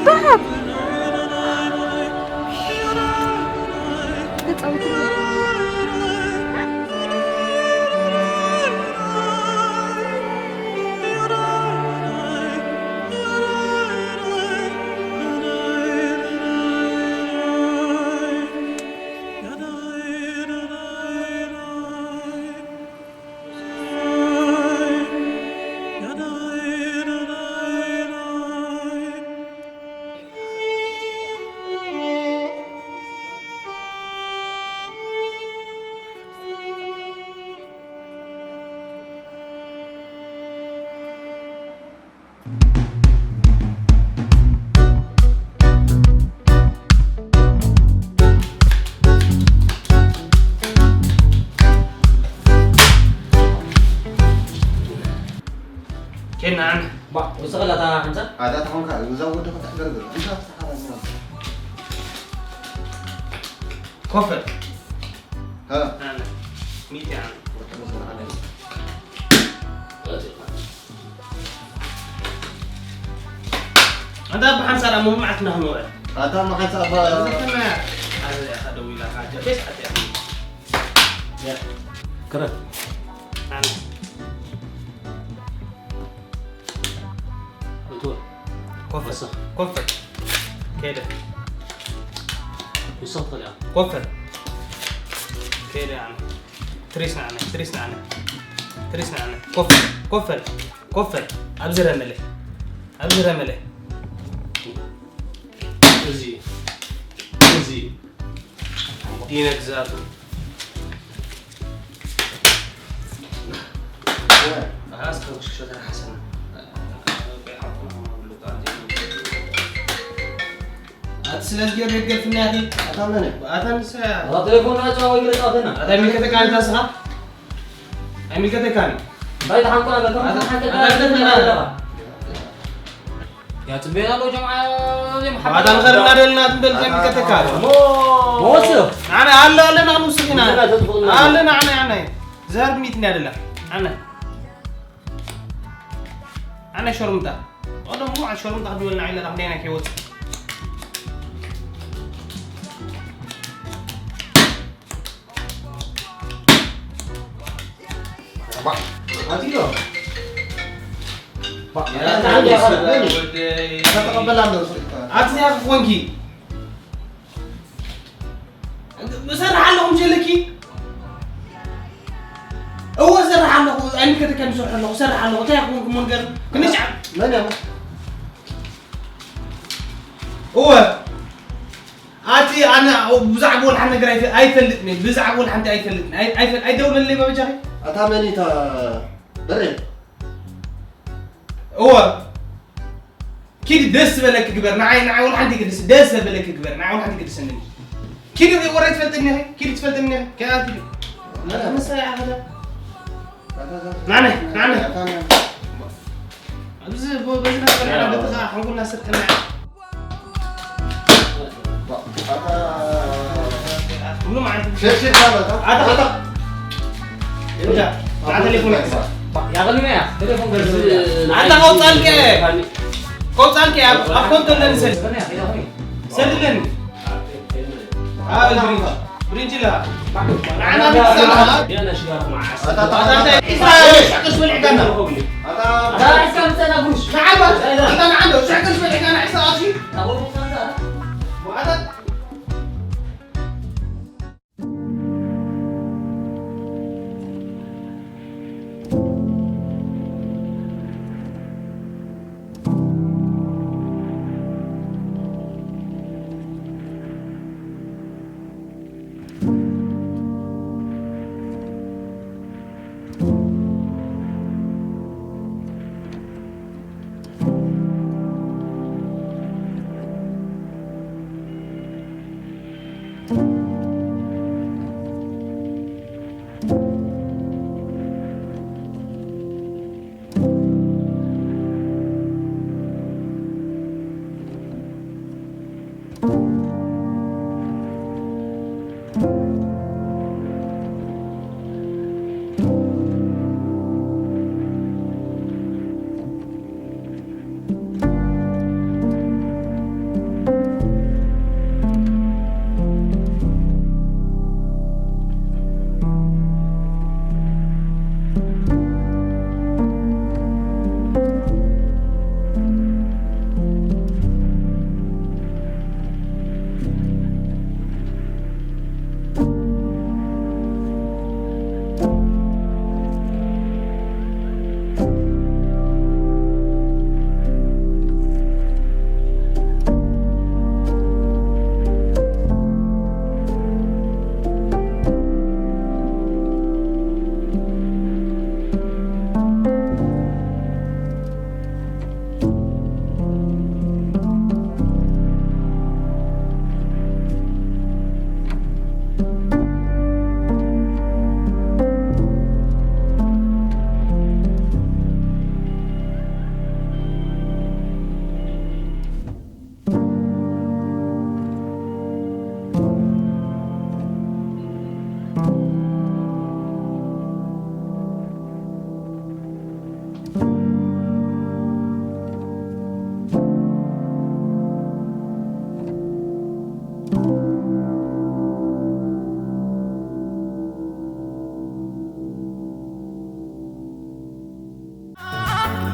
በረኸት ተጻዊት ኬና ኣነ ባ ወሰኸላ እታ ሓምሳ ኣዳ ተኾንካ እዛ ወዲ ከተሕገርግር እንታ ተሓራኛ ኮፈል ها ኣነ ሚቲ ኣነ ኣንታ ብሓንሳብ ኣብ ሙሉ መዓልቲ ናኽንውዕል ኣታ መሓንሳ ኣባ ዘተና ኣረ ያኻ ደው ኢላ ካጀ ቤስ ኣትያ ክረ ኣነ እትወ ኮፈል ኮፈል ከይደ ይሰብ ትኽእል እያ ኮፈል ከይደ ኣነ ትሪስ ንዓነ ትሪስ ንዓነ ትሪስ ንዓነ ኮፈል ኮፈል ኮፈል ኣብዚ ረመለ ኣብዚ ረመለ እዚ እዚ ዲነ ግዛቱ ኣስከ ሽሸታ ሓሰና ኣቲ ስለዚ ገር ገርፍና ያኺ ኣታ መን ኣታ ንሳ ቴሌፎን ናጫዋ ይግለጻ ኣተና ኣታ ሚከተካ ኣንታ ስኻ ኣይሚከተካኒ እንታይ ተሓንቆ ኣለካ ሓንቀ ኣለካ ኣታ ንኸርና ደልና ትንበል ከሚከተካ ወስኽ ኣነ ኣሎ ኣለና ንውስኺና ኣለና ኣነ ኣነ ዘርብ ሚት እንዳ ደላ ኣነ ኣነ ሸርምጣ ወደ ሙሉ ሸርምጣ ክድወልና ኢለ ታክደና ከይወጽእ ኣቲሎ ኣትዚኣ ክኾንኪ እሰርሕ ኣለኹ ምሸለኪ እወ እሰርሕ ኣለኹ ኣይምልከተካ ዝሰርሕ ኣለኹ እሰርሕ ኣለኹ እንታይ ክኾንኩ መንገር ክንሻዕ መን እያ እወ ኣቲ ኣነ ብዛዕባ ወላ ሓንቲ ነገር ኣይፈ- ኣይፈልጥን እየ ብዛዕባ ወላ ሓንቲ ኣይፈልጥን ኣይ- ኣይፈ- ኣይደውለለይ በበጃኺ ኣታ መን እታ በረ እወ ኪድ ደስ ዝበለክ ግበር ንዓይ ንዓይ ወላ ሓንቲ ግድስ ደስ ዘበለክ ግበር ንዓይ ወላ ሓንቲ ግድስ እንኒ ኪድ ወረ ትፈልጥኒ ኢኺ ኪድ ትፈልጥኒ ኢኺ ከኣ ኪድ ምሳይ ኣኸለ ናነ ናነ ኣብዚ በዚ ነገር ያለ በተኻ ሓንጎልና ስር ከመያ ሙሉ ማለት ሸርሸር ታበታ ኣታ እንዳ ቴሌፎን ያغلنا يا تليفون بس ኣታ ከውጻልከ ከውጻልከ ኣብ ኣብ ኮንቶ ለንሰል ሰድለን ኣብ ብሪንጅ ብሪንጅላ ንዓና ብትሰራ يا نشيار معاس ኢሳ ሽቅሽ ብልዕጋና ንዓባ እንታ ንዓንዶ ሽቅሽ ብልዕጋና ኢሳ ኣሲ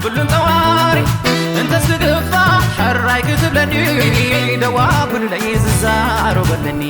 ኩሉን ጠዋሪ እንተስግፋ ሕራይ ክትብለኒ ደዋ ኩሉለይ ዝዛረበለኒ።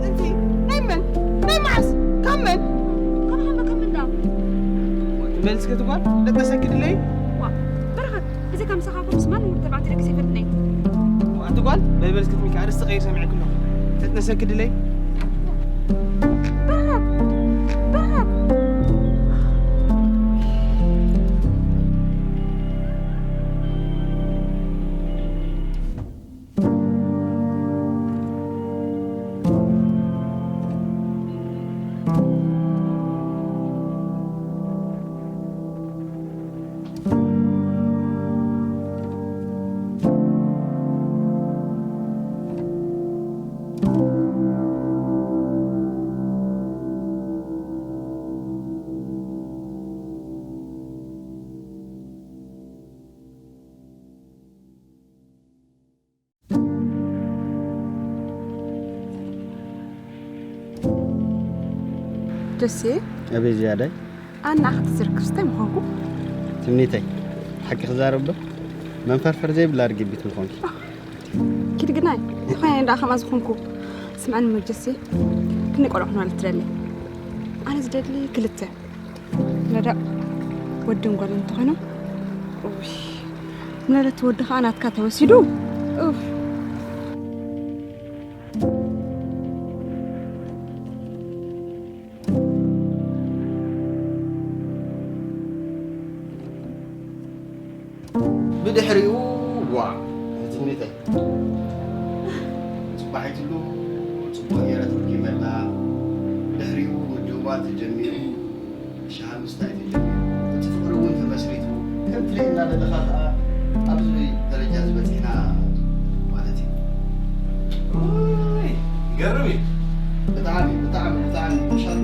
ጥንቲ ናይ መን? ናይ መዓስ? ካብ መን? ካብ ሓመ ካብ ምንዳ? ትመልስ ክትጓል ደቀሰኪ ድለይ? ዋ፣ በረኸት፣ እዚ ከም ምሳኻ ኮምስ ማንም ወዲ ተባዕታይ ደቂሰ ኣይፈልጥን እየ። ኣቲ ጓል፣ በልበል እስኪ ትሚካ ኣርእስቲ ቀይር ሰሚዐ ክሎ። ተትነሰኪ ድለይ? በረኸት! በረኸት! ደሴ ኣበይ ዝያዳይ ኣነ ኣኽቲ ዝርክብ ስታይ ምኾንኩ ትምኒተይ ሓቂ ክዛረብ ዶ መንፈርፈር ዘይብላ ርግቢት ምኾንኪ ኪድ ግናይ ዝኾነ እንዳ ከማ ዝኾንኩ ስምዐኒ መጀሴ ክንቆልዑ ክንበል ትደሊ ኣነ ዝደሊ ክልተ ነዳ ወድን ጓል እንተኾይኖም ምናለት ወዲ ከዓ ናትካ ተወሲዱ ብድሕሪኡ ዋ ትምኒተይ ፅባሒትሉ ፅቡቅ ገይረ ተርኪበላ ብድሕሪኡ ምድውዋል ተጀሚሩ ሻሂ ምስታይ ተጀሚሩ እቲ ፍቅሪ እውን ተመስሪቱ ከም ትሪእና ዘለኻ ከዓ ኣብዚ ደረጃ ዝበፂሕና ማለት እዩ ይገርም እዩ ብጣዕሚ ብጣዕሚ ብጣዕሚ ምሻሎ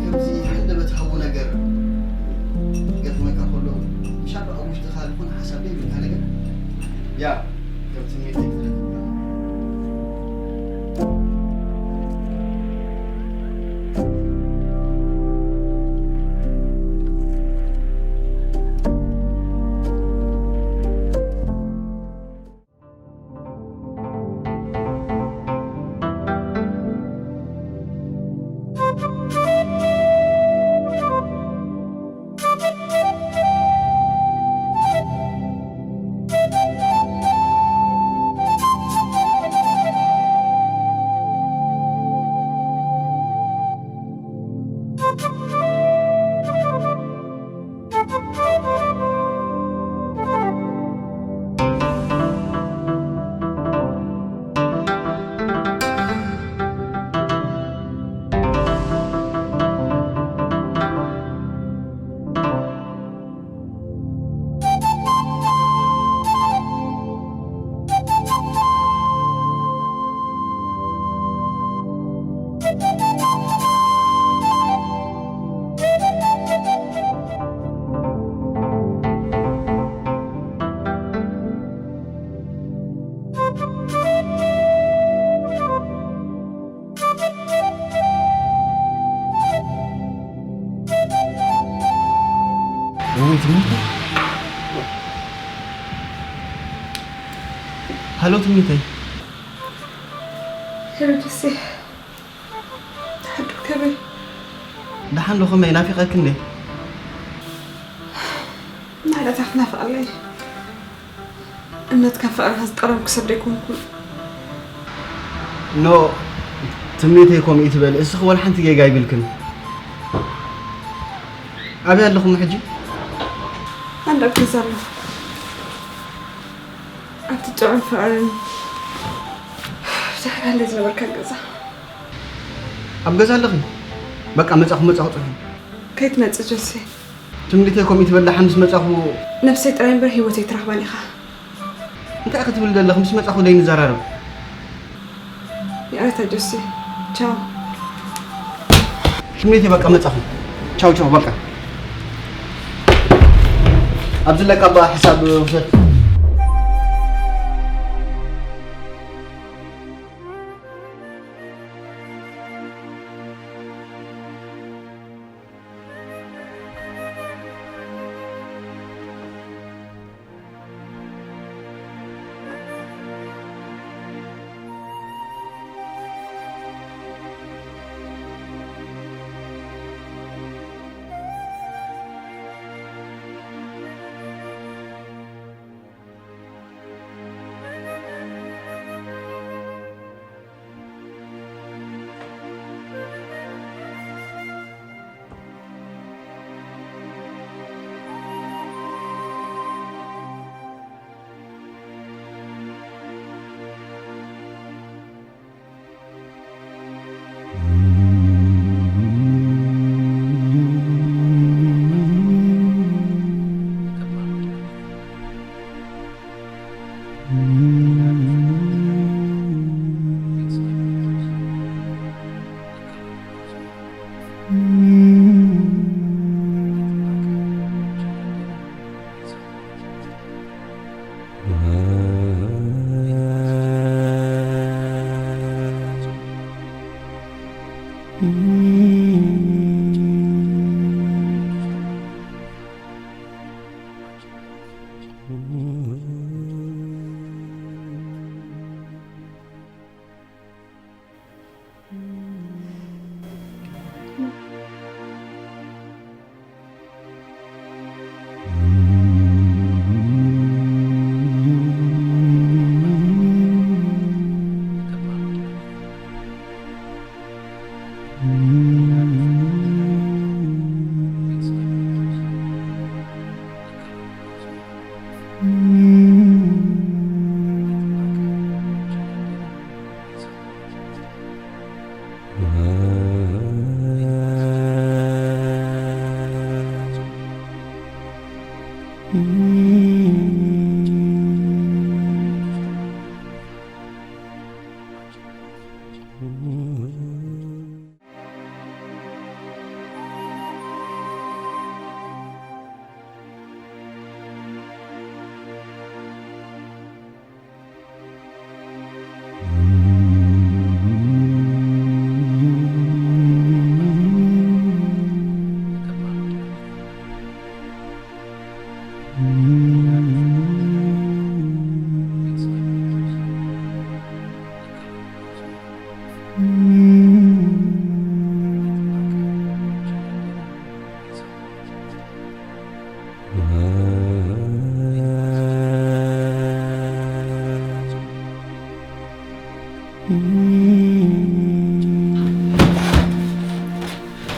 ከምዚ ዕንደበታዊ ነገር ገጥመካ ከሎ ምሻሎ ኣብ ውሽጥኻ ዝኾነ ሓሳብ ዘይብልካ ነገር ያ ከም ስሜት ሃሎ ትምኒተይ። ሄሎ ጆሴ፣ ተሓዱ ከመይ? ደሓን ዶ፣ ከመይ ናፊቐኪ እንዴ? ማዕረታ ክናፍቐለይ። እምነትካ ፍቕርካ ዝጠረምኩ ሰብ ደይኮንኩን። ኖ፣ ትምኒተይ ከምኡ ትበል። እስኺ ወላ ሓንቲ ጌጋ ይብልክን። ኣበይ ኣለኹም ሕጂ? ኣንዳ ኣብ ገዛ ኣለኹ። ኣብቲ ጥዑም ፍቕርን ብድሕሪ ሃለይ ዝነበርካን ገዛ። ኣብ ገዛ ኣለኺ? በቃ መጻኹ፣ መጻኹ ጽንሑ። ከይትመጽእ ጆሴ። ትምኒተይ ከምኡ ትበል፣ ደሓን ምስ መጻኹ። ነብሰይ ጥራይ እምበር ህይወተይ ትረኽባን ኢኻ። እንታይ ክትብል ዘለኺ? ምስ መጻኹ ደይ ንዘራረብ። ይቕሬታ ጆሴ። ቻው። ትምኒተይ በቃ መጻኹ። ቻው ቻው በቃ። ኣብዚ ለካ በኣ ሕሳብ ውሰድ።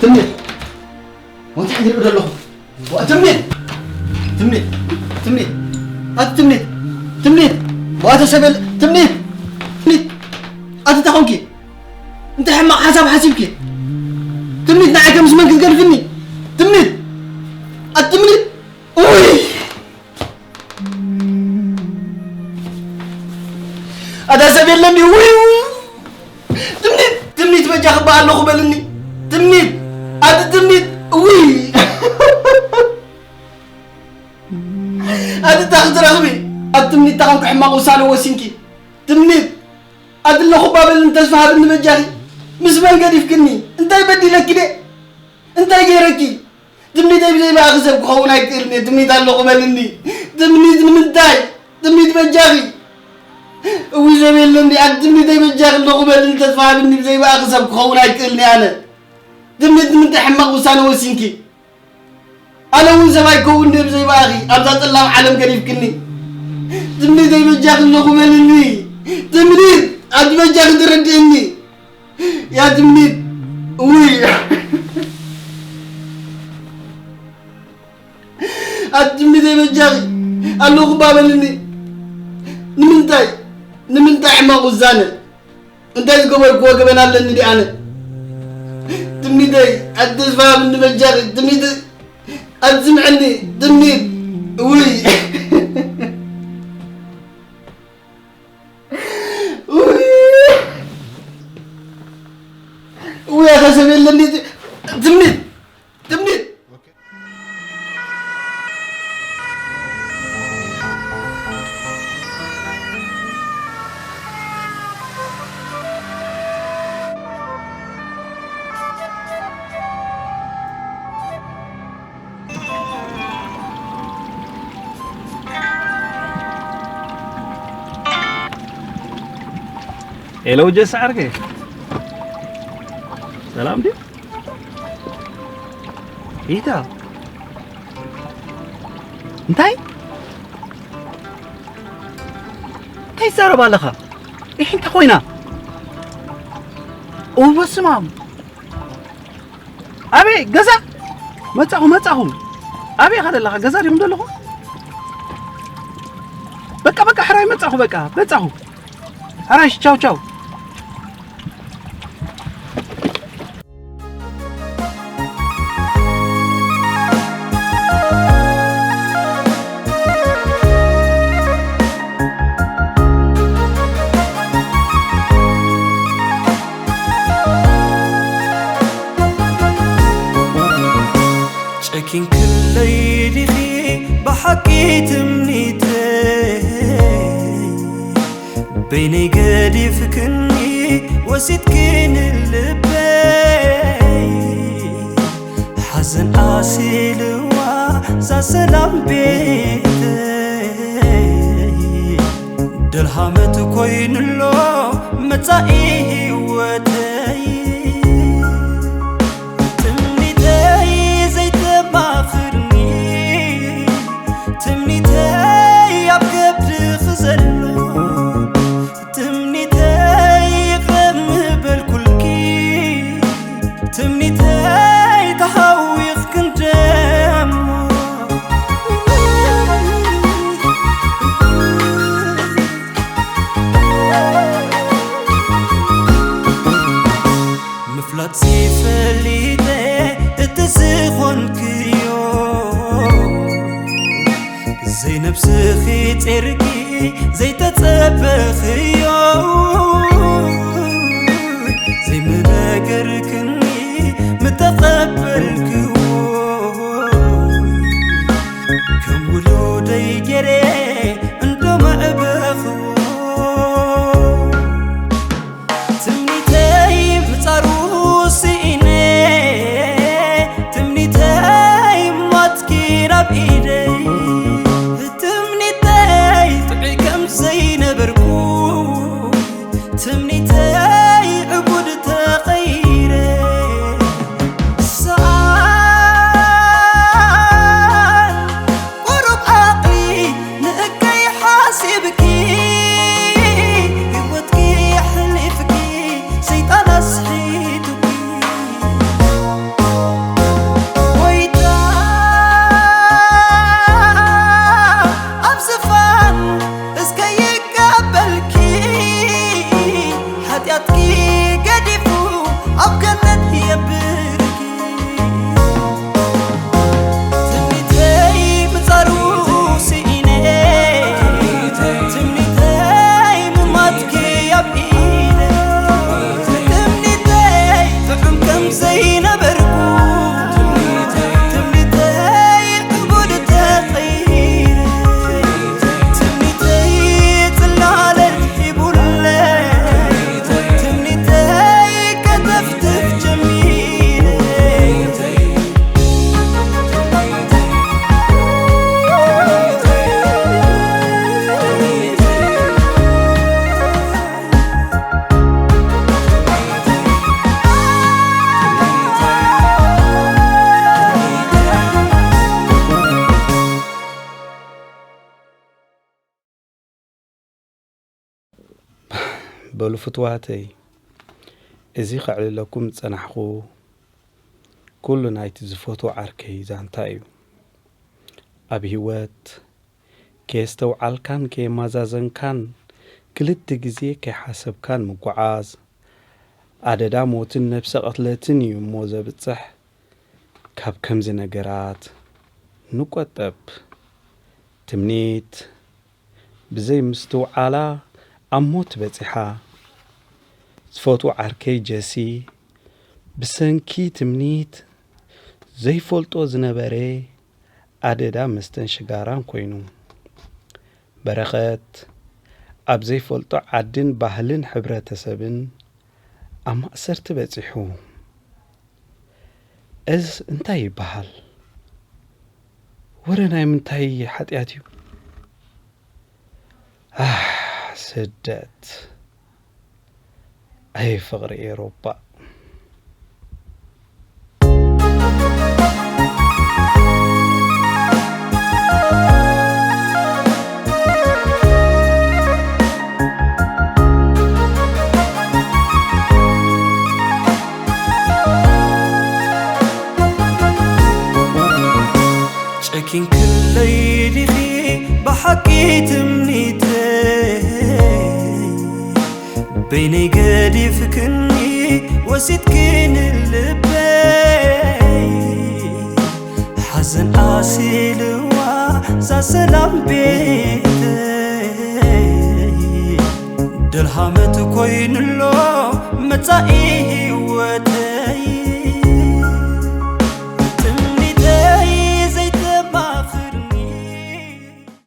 ትምኒት፣ ወንታ ሕድሪ ዘለኹ። ዋ፣ ትምኒት! ትምኒት! ትምኒት! ኣቲ ትምኒት! ትምኒት! ዋ፣ ተሰበል! ትምኒት! ትምኒት! ኣቲ እንታይ ኾንኪ? እንታይ ሕማቕ ሓሳብ ሓሲብኪ? ትምኒት፣ ንዓይ ከምስ መን ክትገድፍኒ? ትምኒት! ኣቲ ትምኒት! ኡይ! ኣታ ሰብ የለን ድዩ? ውይ! ትምኒት! ትምኒት! በጃኺ እባ ኣለኹ በልኒ! ትምኒት! ኣቲ ትምኒት! ውይ! ኣቲ እንታይ ክትረኽቢ? ኣብ ትምኒት ተኾንኪ ሕማቕ ውሳነ ወሲንኪ። ትምኒት! ኣቲ ኣለኹ እባ በልኒ፣ ተስፋ ሃብኒ በጃኺ። ምስ መን ገዲፍክኒ? እንታይ በዲለኪ ድየ? እንታይ ገይረኪ? ትምኒተይ ብዘይ ብኣኺ ሰብ ክኸውን ኣይክእልን እየ። ትምኒት ኣለኹ በልኒ። ትምኒት ንምንታይ? ትምኒት በጃኺ። እዊ ሰብ የለኒ። ኣቲ ትምኒተይ በጃኺ ኣለኹ በልኒ። ተስፋ ሃብኒ። ብዘይ ብኣኺ ሰብ ክኸውን ኣይክእልን እየ ኣነ። ትምኒት ንምንታይ ሕማቕ ውሳነ ወሲንኪ? ኣነ እውን ሰብ ኣይከውን ድየ ብዘይ ብኣኺ ኣብዛ ጸላም ዓለም ገዲፍክኒ። ትምኒተይ በጃኺ ኣለኹ በልኒ። ትምኒት ኣቲ በጃኺ ተረድእኒ። ያ ትምኒት። ውይ። ኣቲ ትምኒተይ በጃኺ ኣለኹ እባ በልኒ። ንምንታይ? ንምንታይ ሕማቕ ውሳነ? እንታይ ዝገበርክዎ ገበን ኣለኒ ድኣነ? ትምኒተይ ኣቲ ተስፋ ሃብኒ በጃኺ። ትምኒት ኣቲ ስምዕኒ። ትምኒት። ውይ። ውይ። ውይ ኣታ ሰብ የለኒ። ትምኒት። ትምኒት። ሄሎ ጀስ ዓርከይ፣ ሰላም ድዩ? ኢታ እንታይ እንታይ ትዛረብ ኣለኻ? ይሕ እንታይ ኮይና? ኦ በስማም። ኣበይ ገዛ? መጻኹ መጻኹ። ኣበይ ኢኻ ዘለኻ? ገዛ ዲኹም ዘለኹም? በቃ በቃ ሕራይ መጻኹ። በቃ መጻኹ። ሕራይ ቻው ቻው። ጨኪንክለይ ዲኺ ብሓቂ ትምኒተይ? በይነይ ገዲፍክኒ ወሲድክኒ ልበይ። ሓዘን ኣሲልዋ ዛ ሰላም ቤተይ። ደልሃመት ኮይኑሎ መጻኢ ህይወተይ። ትምኒተይ ዘይተማኽርኒ፣ ትምኒተይ ኣብ ከብድኺ ዘሎ፣ ትምኒተይ ይቕረ ምበልኩልኪ፣ ትምኒተይ ተሃዊኽ ክንደሞ። ምፍላጥ ዘይፈሊጠ እቲ ዝኾንክዮ፣ ዘይነብስኺ ጼርኪ ዘይተጸበኽዮ፣ ዘይምነገርክኒ ምተቐበልክዎ፣ ከም ውሉደይ ገይረ እንዶ መዕበኽዎ። ትምኒተይ ምጻሩ ስኢነ፣ ትምኒተይ ሞትኪ ናብ ኢደይ። ትምኒተይ ጥዑይ ከም ዘይነበርኩ፣ ትምኒተይ ዕቡድ ተቐይረ። ሰኣል ቁሩብ ዓቕሊ ንእከይ ሓሲብኪ፣ ህይወትኪ ኣሕሊፍኪ ሰይጣን ኣስሒቱኪ። ጎይታ ኣብ ዝፋን እስከ ይቀበልኪ፣ በሉ ፍትዋተይ፣ እዚ ከዕልለኩም ዝጸናሕኩ ኩሉ ናይቲ ዝፈትዎ ዓርከይ ዛንታ እዩ። ኣብ ህይወት ከየስተውዓልካን ከየማዛዘንካን ክልተ ግዜ ከይሓሰብካን ምጉዓዝ፣ ኣደዳ ሞትን ነብሰ ቅትለትን እዩ እሞ ዘብጽሕ። ካብ ከምዚ ነገራት ንቆጠብ። ትምኒት ብዘይ ምስትውዓላ ኣብ ሞት በጺሓ። ዝፈትዎ ዓርከይ ጀሲ ብሰንኪ ትምኒት ዘይፈልጦ ዝነበረ ኣደዳ መስተን ሽጋራን ኮይኑ። በረኸት ኣብ ዘይፈልጦ ዓድን ባህልን ሕብረተሰብን ኣብ ማእሰርቲ በጺሑ። እዝ እንታይ ይበሃል? ወረ ናይ ምንታይ ሓጢኣት እዩ? ኣህ፣ ስደት። ኣይ ፍቕሪ ኤሮጳ። ጨኪንክለይ ዲኺ ብሓቂ ትምኒተይ? በይነይ ገዲፍክኒ ወሲድክኒ ልበይ። ሓዘን ኣሲልዋ ዛ ሰላም ቤተይ። ደልሃመት ኮይኑሎ መጻኢ